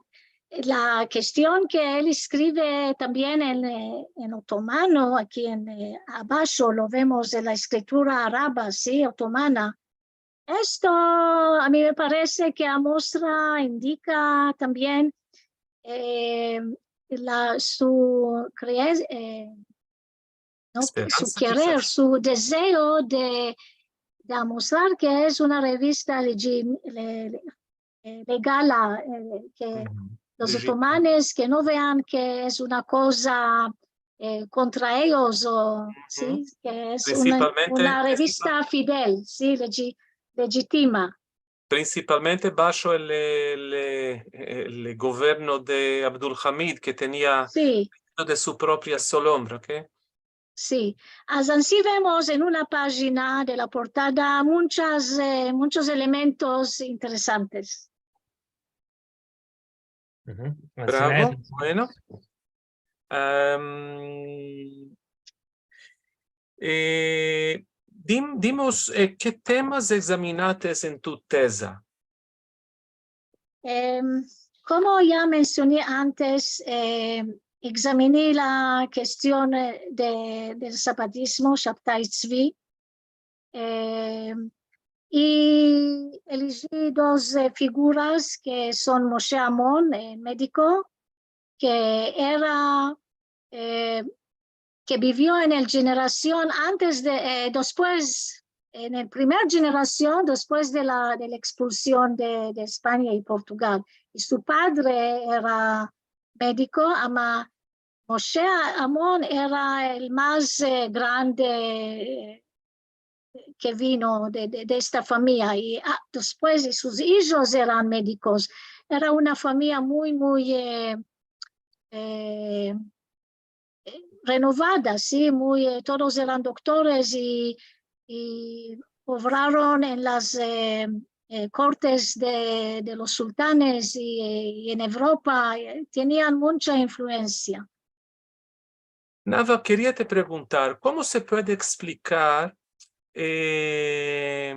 la kestion ke el eskrive tambien en, eh, en otomano, aki en, eh, abasho lo vemos en la eskritura araba, si, otomana. Esto a mi me parese ke amostra, indika tambien, eh, la, su kre-, eh, no, su kerer, su dezeo de, de amostrar ke es una revista legi-, le-, le-, eh, legala, eh, ke los otomanes ke no vean ke es una koza, eh, kontra eyos, o, si, ke es una, una revista fidel, si, legi-, legitima. Prinsipalmente basho el, el, el governo de Abdulhamid, ke tenia de su propia solombra, ke? Si. Ansi vemos en una pajina de la portada munchas, eh, munchos elementos interesantes. Bravo, bueno. Am, eh, dim-, dimos, eh, ke temas egzaminates en tu teza? Em, komo ya mensioni antes, eh, egzamini la kestion, eh, de, del sabatismo, Shabtai Tzvi, eh, i eliji dos, eh, figuras ke son Moshe Amon, eh, mediko, ke era, eh, ke bivio en el jenerasion antes de, eh, despues, en el primer jenerasion despues de la, de la ekspulsion de, de Espanya i Portugal. I su padre era mediko, ama Moshe Amon era el mas, eh, grande, eh, ke vino de, de, de esta famiya. I, ah, despues de sus ijos eran medikos. Era una famiya muy, muy, eh, eh, renovada, si, muy, eh, todos eran doktores i, i obraron en las, eh, eh, kortes de, de los sultanes i, eh, i en Evropa, eh, tenian muncha influensia. Nava, keria te preguntar, komo se puede eksplikar, eh,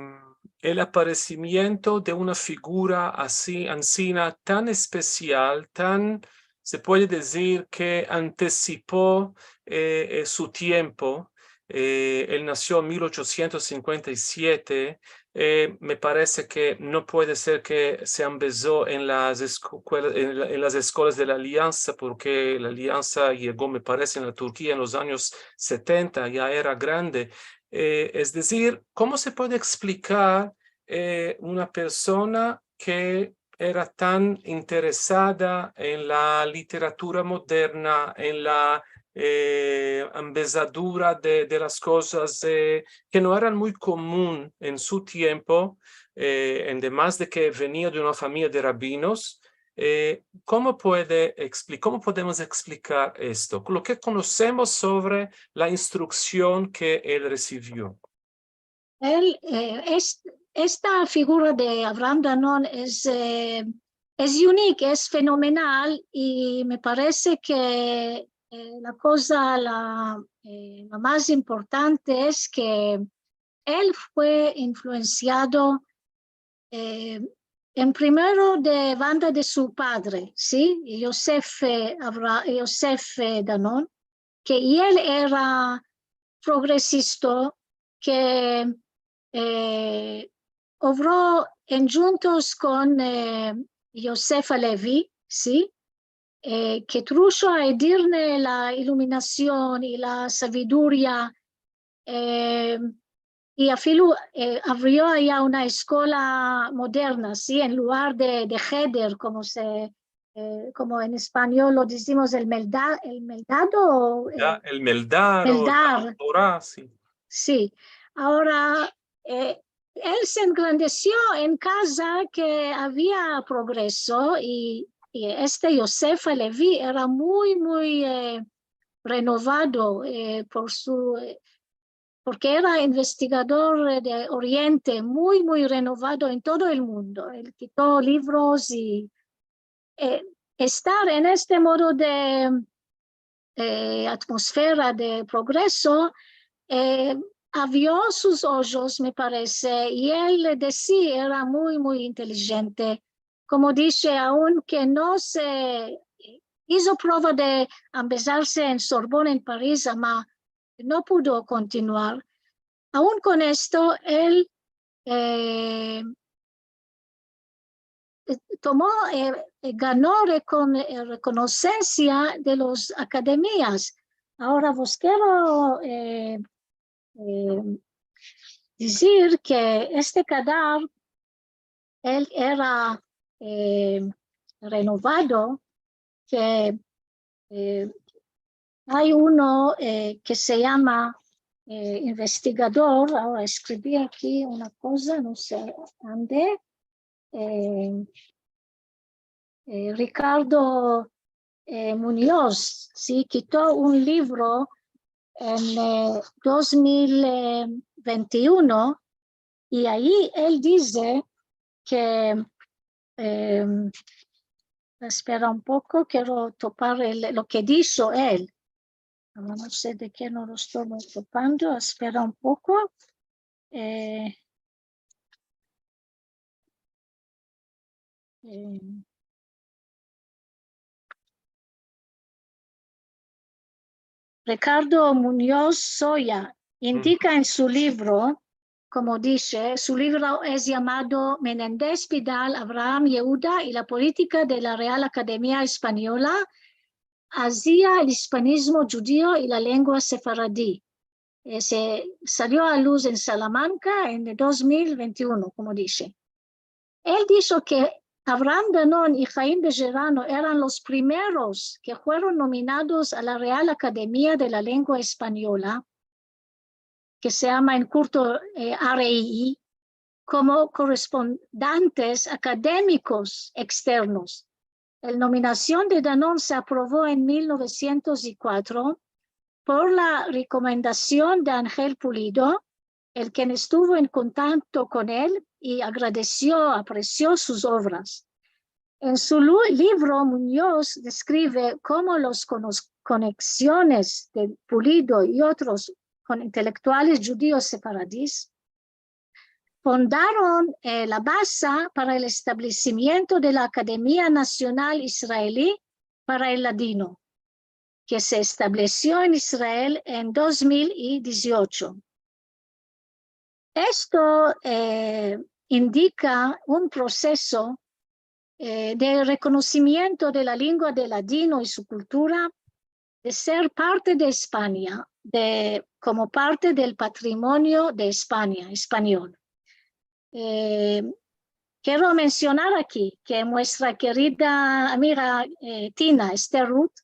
el aparesimiento de una figura ansi, ansina tan espesial, tan, se puede dizir ke antesipo, eh, eh, su tiempo? Eh, el nasio en mil ochosientos sinkuenta i siete, eh, me parese ke no puede ser ke se ambezo en las eskuela-, en la, en las eskolas de la Aliansa, porke la Aliansa yego, me parese, en la Turkia en los anyos setenta, ya era grande. Eh, es dizir, komo se puede eksplikar, eh, una persona ke era tan interesada en la literatura moderna, en la, eh, ambezadura de, de las kozas, eh, ke no eran muy komun en su tiempo, eh, en demas de ke venia de una famiya de rabinos, eh, komo puede ekspli-, komo podemos eksplikar esto? Lo ke konosemos sovre la instruksion ke el resivio. El, eh, es-, esta figura de Avraham Danon es, eh, es unik, es fenomenal, i me parese ke, eh, la koza la, eh, la mas importante es ke el fue influensiado, eh, en primero de banda de su padre, si? Yosef, e, Avra-, Yosef, e, Danon, ke i el era progresisto, ke, e, ovro endjuntos kon, e, Yosef Alevi, si? E, ke trusho a edirne la iluminasion i la saviduria, e, i afilu, e, avrio aya una eskola moderna, si? En lugar de, de heder, komo se, e, komo en espanyol lo dizimos el melda-, el meldado, o, e, el meldar, o la Tora, si. Si. Agora, e, el se engrandesio en kaza ke avia progreso i, i este Yosef Alevi era muy, muy, e, renovado, e, por su, e, porke era investigador, e, de Oriente, muy, muy renovado en todo el mundo. El kito livros i, e, estar en este modo de, e, atmosfera de progreso, e, avrio sus ojos, me parese, i el de si era muy, muy intelijente. Komo dishe, aunke no se izo prova de ambezarse en Sorbona, en Paris, ama no pudo kontinuar. Aun kon esto, el, e, tomo, e, e, gano rekon-, e, rekonosensia de los akademias. Agora vos kero, e, e, dizir ke este kadar, el era, e, renovado, ke, e, ay uno, e, ke se yama, e, investigador, agora eskrivi aki una koza, no se ande, e, e, Ricardo, e, Muñoz, si, kito un livro en, e, dos mil vente i uno, i ayi el dize ke, em, espera un poko, kero topar el, lo ke disho el. Agora no se de ke no lo esto topando, espera un poko. E, e, Ricardo Muñoz Soya indika en su livro, komo dishe, su livro es yamado Menendez Pidal, Abraham Yehuda i la politika de la Real Akademia Espanyola azia el ispanizmo djudio i la lengua sefaradi. E, se salio a luz en Salamanka en dos mil vente i uno, komo dishe. El disho ke Abraham Danon i Jaim Bejerano eran los primeros ke fueron nominados a la Real Akademia de la Lengua Espanyola, ke se yama en kurto, e, R E I, komo korrespondantes akademikos eksternos. El nominasion de Danon se aprovo en mil novesientos i kuatro por la rekomendasion de Angel Pulido, el ken estuvo en kontakto kon el i agradesio, apresio sus ovras. En su lu-, livro, Muñoz deskrive komo los konos-, koneksiones de Pulido i otros kon intelektuales djudios sefaradis fundaron, e, la baza para el establesimiento de la Akademia Nasional Israeli para el Ladino, ke se establesio en Israel en dos mil i diziocho. Esto, e, indika un proseso, e, de rekonosimiento de la lengua de ladino i su kultura de ser parte de Espanya, de, komo parte del patrimonio de Espanya, espanyol. E, kero mensionar aki ke muestra kerida amiga, e, Tina Ester Ruth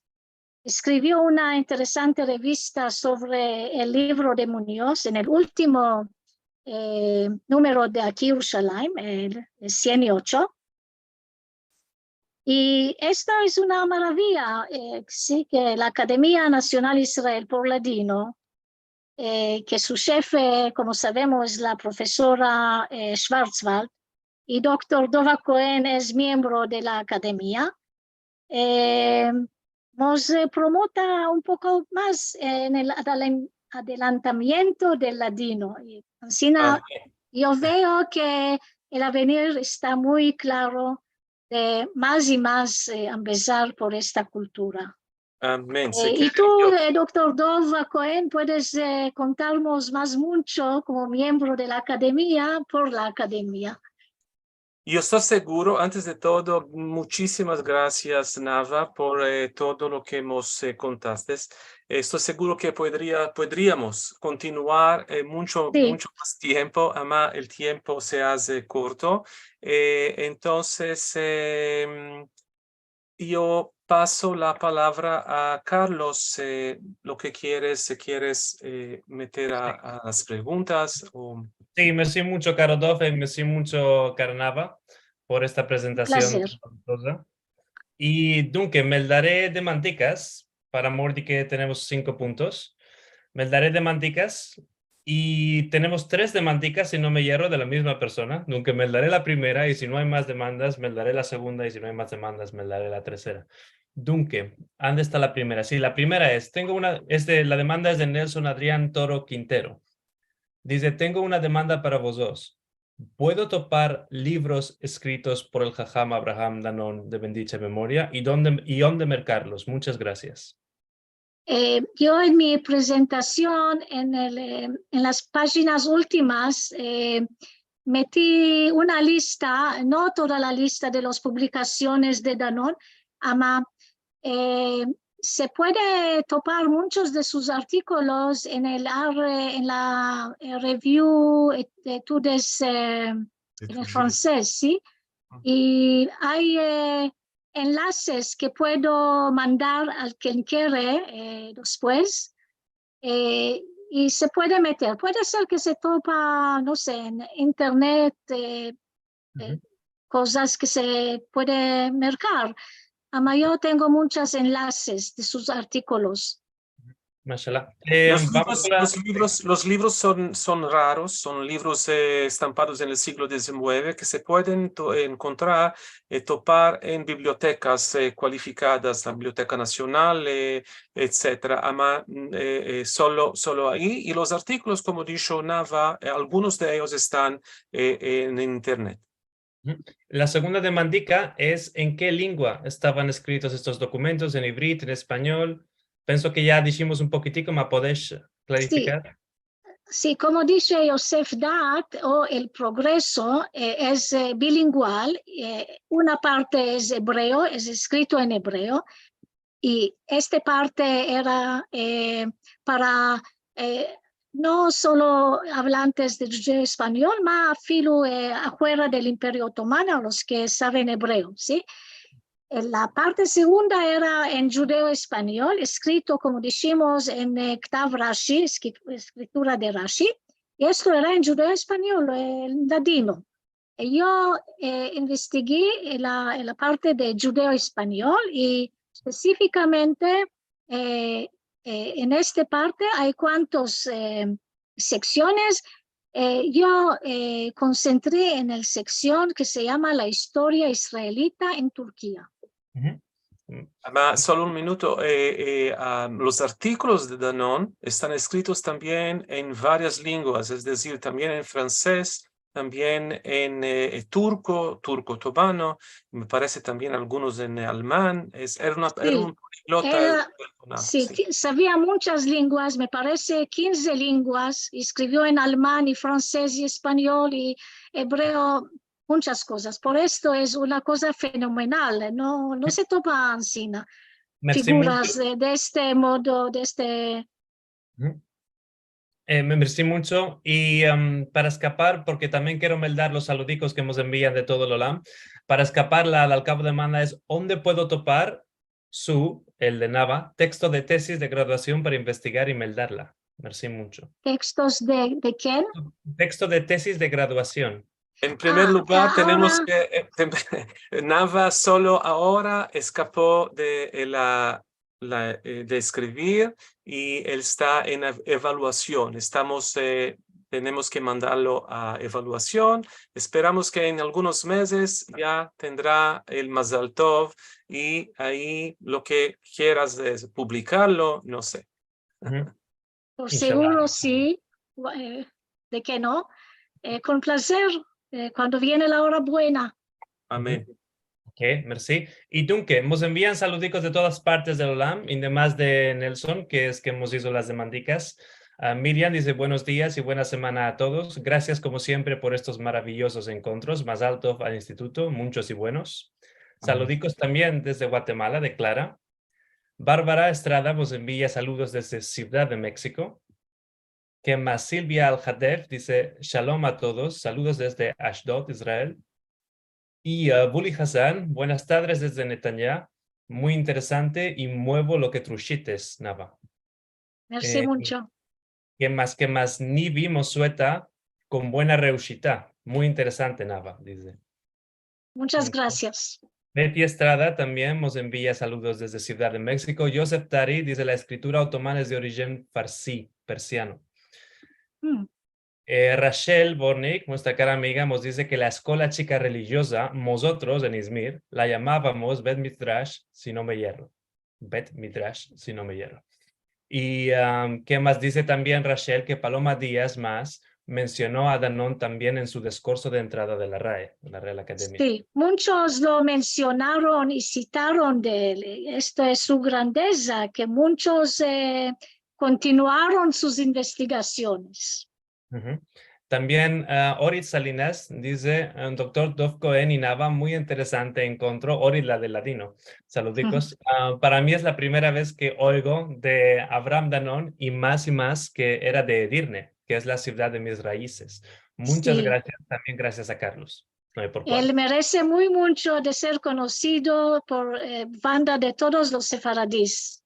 eskrivio una interesante revista sovre el livro de Muñoz en el ultimo, e, numero de Aki Yerushalayim, el, el sien i ocho. I esto es una maraviya, e, si ke la Akademia Nasional Israel por Ladino, e, ke su shefe, komo savemos, es la profesora, e, Schwarzwald, i doktor Dova Cohen es miembro de la Akademia, e, mos, e, promota un poko mas en el adalen-, adelantamiento del ladino. I ansina yo veo ke el avenir esta muy klaro de mas i mas, e, ambezar por esta kultura. Amen. Se E, i kere tu, yo, e, doktor Dov Cohen, puedes, e, kontarmos mas muncho komo miembro de la akademia, por la akademia. Yo esto seguro, antes de todo, muchisimas grasias, Nava, por, e, todo lo ke mos, e, kontastes. Esto seguro ke podria, podriamos kontinuar, e, muncho, Si. muncho mas tiempo, ama el tiempo se aze korto. E, entonses, em, yo paso la palavra a Carlos, e, lo ke keres, si keres, e, meter a, a las preguntas o... Si, mersi muncho, karo Dov, i mersi muncho, kara Nava, por esta prezentasion Plazer. maravioza. I dunke, meldare demandikas, para amor de ke tenemos sinko puntos. Meldare demandikas, i tenemos tres demandikas, si no me yerro, de la mizma persona. Dunke, meldare la primera, i si no ay mas demandas, meldare la segunda, i si no ay mas demandas, meldare la tersera. Dunke, ande esta la primera? Si, la primera es, tengo una, es de, la demanda es de Nelson Adrian Toro Quintero. Dize: "Tengo una demanda para vozos. Puedo topar livros eskritos por el Haham Abraham Danon de bendicha memoria? I donde, i onde merkarlos? Munchas grasias." E, yo en mi prezentasion, en el, e, en las pajinas ultimas, e, meti una lista, no toda la lista de las publikasiones de Danon, ama, e, se puede topar munchos de sus artikolos en el ar-, en la, e, review, e, de Etudes, e, en el fransez, si? I ay, e, enlases ke puedo mandar al ken kere, e, despues, e, i se puede meter. Puede ser ke se topa, no se, en internet, e, e, kozas ke se puede merkar. Ama yo tengo munchos enlases de sus artikolos. Mashallah. E, Los vamos livros, a la... los livros, los livros son, son raros, son livros, e, estampados en el siglo dizinueve ke se pueden to-, enkontrar, e, topar en bibliotekas, e, kualifikadas, la Biblioteka Nasional, e, etsetera. Ama, mm, e, e, solo, solo ayi. I los artikolos, komo disho Nava, e, algunos de eyos estan, e, en internet. La segunda demandika es, en ke lengua estavan eskritos estos dokumentos? En ivrit, en espanyol? Penso ke ya dishimos un pokitiko, ma podesh klarifikar? Si, komo dishe Yosef Daat, o El Progreso, e, es, e, bilingual, e, una parte es ebreo, es eskrito en ebreo, i esta parte era, e, para, e, no solo avlantes de djudeo-espanyol, ma afilu, e, afuera del Imperio Otomano, los ke saven ebreo, si? E, la parte segunda era en djudeo-espanyol, eskrito, komo dishimos, en, e, Ktav Rashi, eskri-, eskritura de Rashi, i esto era en djudeo-espanyol, e, ladino. E, yo, e, investigi, e, la, e, la parte de djudeo-espanyol i espesifikamente, e, e, en esta parte ay kuantos, e, seksiones. E, yo, e, konsentre en el seksion ke se yama La istoria israelita en Turkia. Uhu. Ma solo un minuto, e, e, a, los artikolos de Danon estan eskritos tambien en varias lenguas, es dezir, tambien en fransez, tambien en, e, e, turko, turko otomano, me parese tambien algunos en alman. Es, era una, era Si, un poliglota, era, el personaje, si, si. ti-, savia munchas lenguas, me parese kinze lenguas, eskrivio en alman i fransez i espanyol i ebreo, munchas kozas. Por esto es una koza fenomenal, no, no se topa ansina. Mersi Figuras muncho. de, de este modo, de este... Uhu. E, me mersi muncho. I, em, para eskapar, porke tambien kero meldar los saludikos ke mos envian de todo el olam, para eskapar la, la, al kavo de demanda es, onde puedo topar su, el de Nava, teksto de tesis de graduasion para investigar i meldarla? Mersi muncho. Tekstos de, de ken? Teksto de tesis de graduasion. En primer A, lugar, a, tenemos agora ke, e, tem-, Nava solo agora eskapo de, e, la, la, e, de eskrivir i el esta en ev-, evaluasion. Estamos, e, tenemos ke mandarlo a evaluasion. Esperamos ke en algunos mezes ya tendra el mazal tov i ayi lo ke keras es publikarlo, no se. Uhu. Por Inshallah. seguro si, e, de ke no. E, kon plazer, eh, kuando viene la ora buena. Amen. Ok, mersi. I dunke, mos envian saludikos de todas partes del olam, i demas de Nelson, ke es ke mos izo las demandikas. Ah, Miriam dize, buenos dias i buena semana a todos. Grasias, komo siempre, por estos maraviyozos enkontros. Mazal tov al instituto, munchos i buenos. Saludikos tambien desde Guatemala, de Klara. Barbara Estrada mos envia saludos desde Sivdad de Meksiko. Ke mas? Silvia Alhadev dize, shalom a todos, saludos desde Ashdod, Israel. I, ah, Buli Hassan, buenas tadres desde Netanya, muy interesante i muevo lo ke trushites, Nava. Mersi Eh, muncho. Ke mas, ke mas? Nivi Mosueta, kon buena reushita, muy interesante, Nava, dize. Munchas Uhu. Grasias. Betty Estrada tambien mos envia saludos desde Sivdad de Meksiko. Yosef Tari dize, la eskritura otomana es de orijen farsi, persiano. Mm. Eh, Rachel Bornik, muestra kara amiga, mos dize ke la eskola chika relijioza, mozotros en Izmir, la yamavamos Bet Midrash, si no me yerro. Bet Midrash, si no me yerro. I, am, ke mas? Dize tambien Rachel ke Paloma Diaz mas mensiono a Danone tambien en su diskurso de entrada de la RAE, la Real Academia. Si, munchos lo mensionaron i sitaron de el. Esto es su grandeza, ke munchos, eh, kontinuaron sus investigasiones. Uhu. Tambien, ah, Orit Salinas dize, eh, doktor Dov Cohen i Nava, muy interesante enkontro, Orit, la de ladino. Saludikos. Ah, para mi es la primera vez ke oigo de Avram Danone i mas i mas ke era de Edirne, ke es la sivdad de mis raizes. Munchas grasias, tambien grasias a Carlos. No ay por kual. El merese muy muncho de ser konosido por, eh, banda de todos los sefaradis.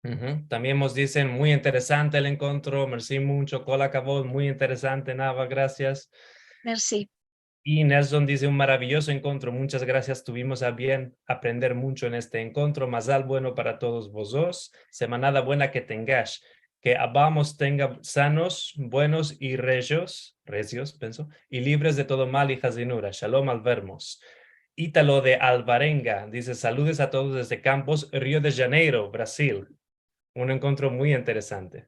Uhu. Tambien mos dizen, muy interesante el enkontro, mersi muncho, kol hakavod, muy interesante, Nava, grasias. Mersi. I Nelson dize, un maraviyozo enkontro, munchas grasias, tuvimos a bien aprender muncho en este enkontro, mazal bueno para todos vozos, semanada buena ke tengash, ke abamos tenga sanos, buenos i rejos, rezios, penso, i livres de todo mal i hazinura, shalom al vermos. Italo de Alvarenga dize, saludes a todos desde Campos, Rio de Janeiro, Brasil. Un enkontro muy interesante.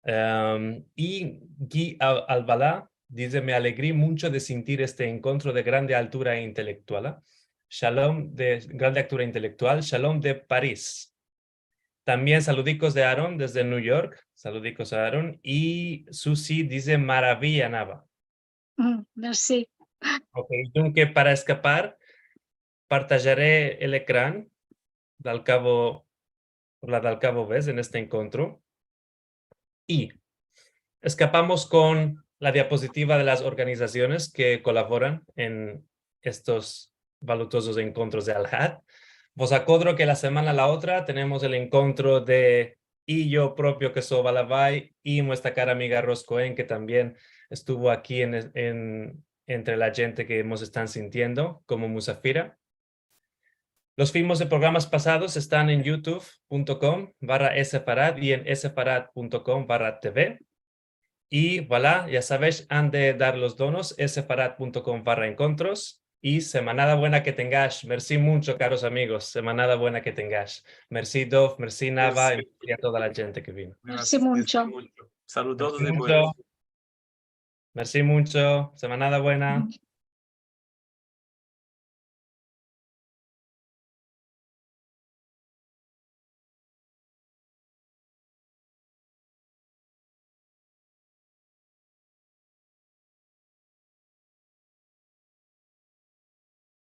Em, i Guy Al-, Albalá dize, me alegri muncho de sintir este enkontro de grande altura intelektuala. Shalom de grande altura intelektual. Shalom de Paris. Tambien saludikos de Aaron desde New York. Saludikos a Aaron. I Susi dize, maraviya, Nava. Mm, mersi. Ok, dunke para eskapar, partajare el ekran, dal kavo, por la dal kavo vez en este enkontro. I eskapamos kon la diapozitiva de las organizasiones ke kolaboran en estos valutosos enkontros de Alhad. Vos akodro ke la semana la otra tenemos el enkontro de i yo propio ke so Balavai i muestra kara amiga Ros Cohen, ke tambien estuvo aki en, en, entre la djente ke mos estan sintiendo komo musafira. Los filmos de programas pasados estan en youtube punto com barra sefarad i en sefarad punto com barra T V. I voilà, ya savesh, ande dar los donos, sefarad punto com barra enkontros. I semanada buena ke tengash. Mersi muncho, karos amigos. Semanada buena ke tengash. Mersi, Dov, mersi, Nava, i mersi a toda la djente ke vino. Mersi muncho. Saludos Mersi i muncho. buenos. Mersi muncho. Semanada buena.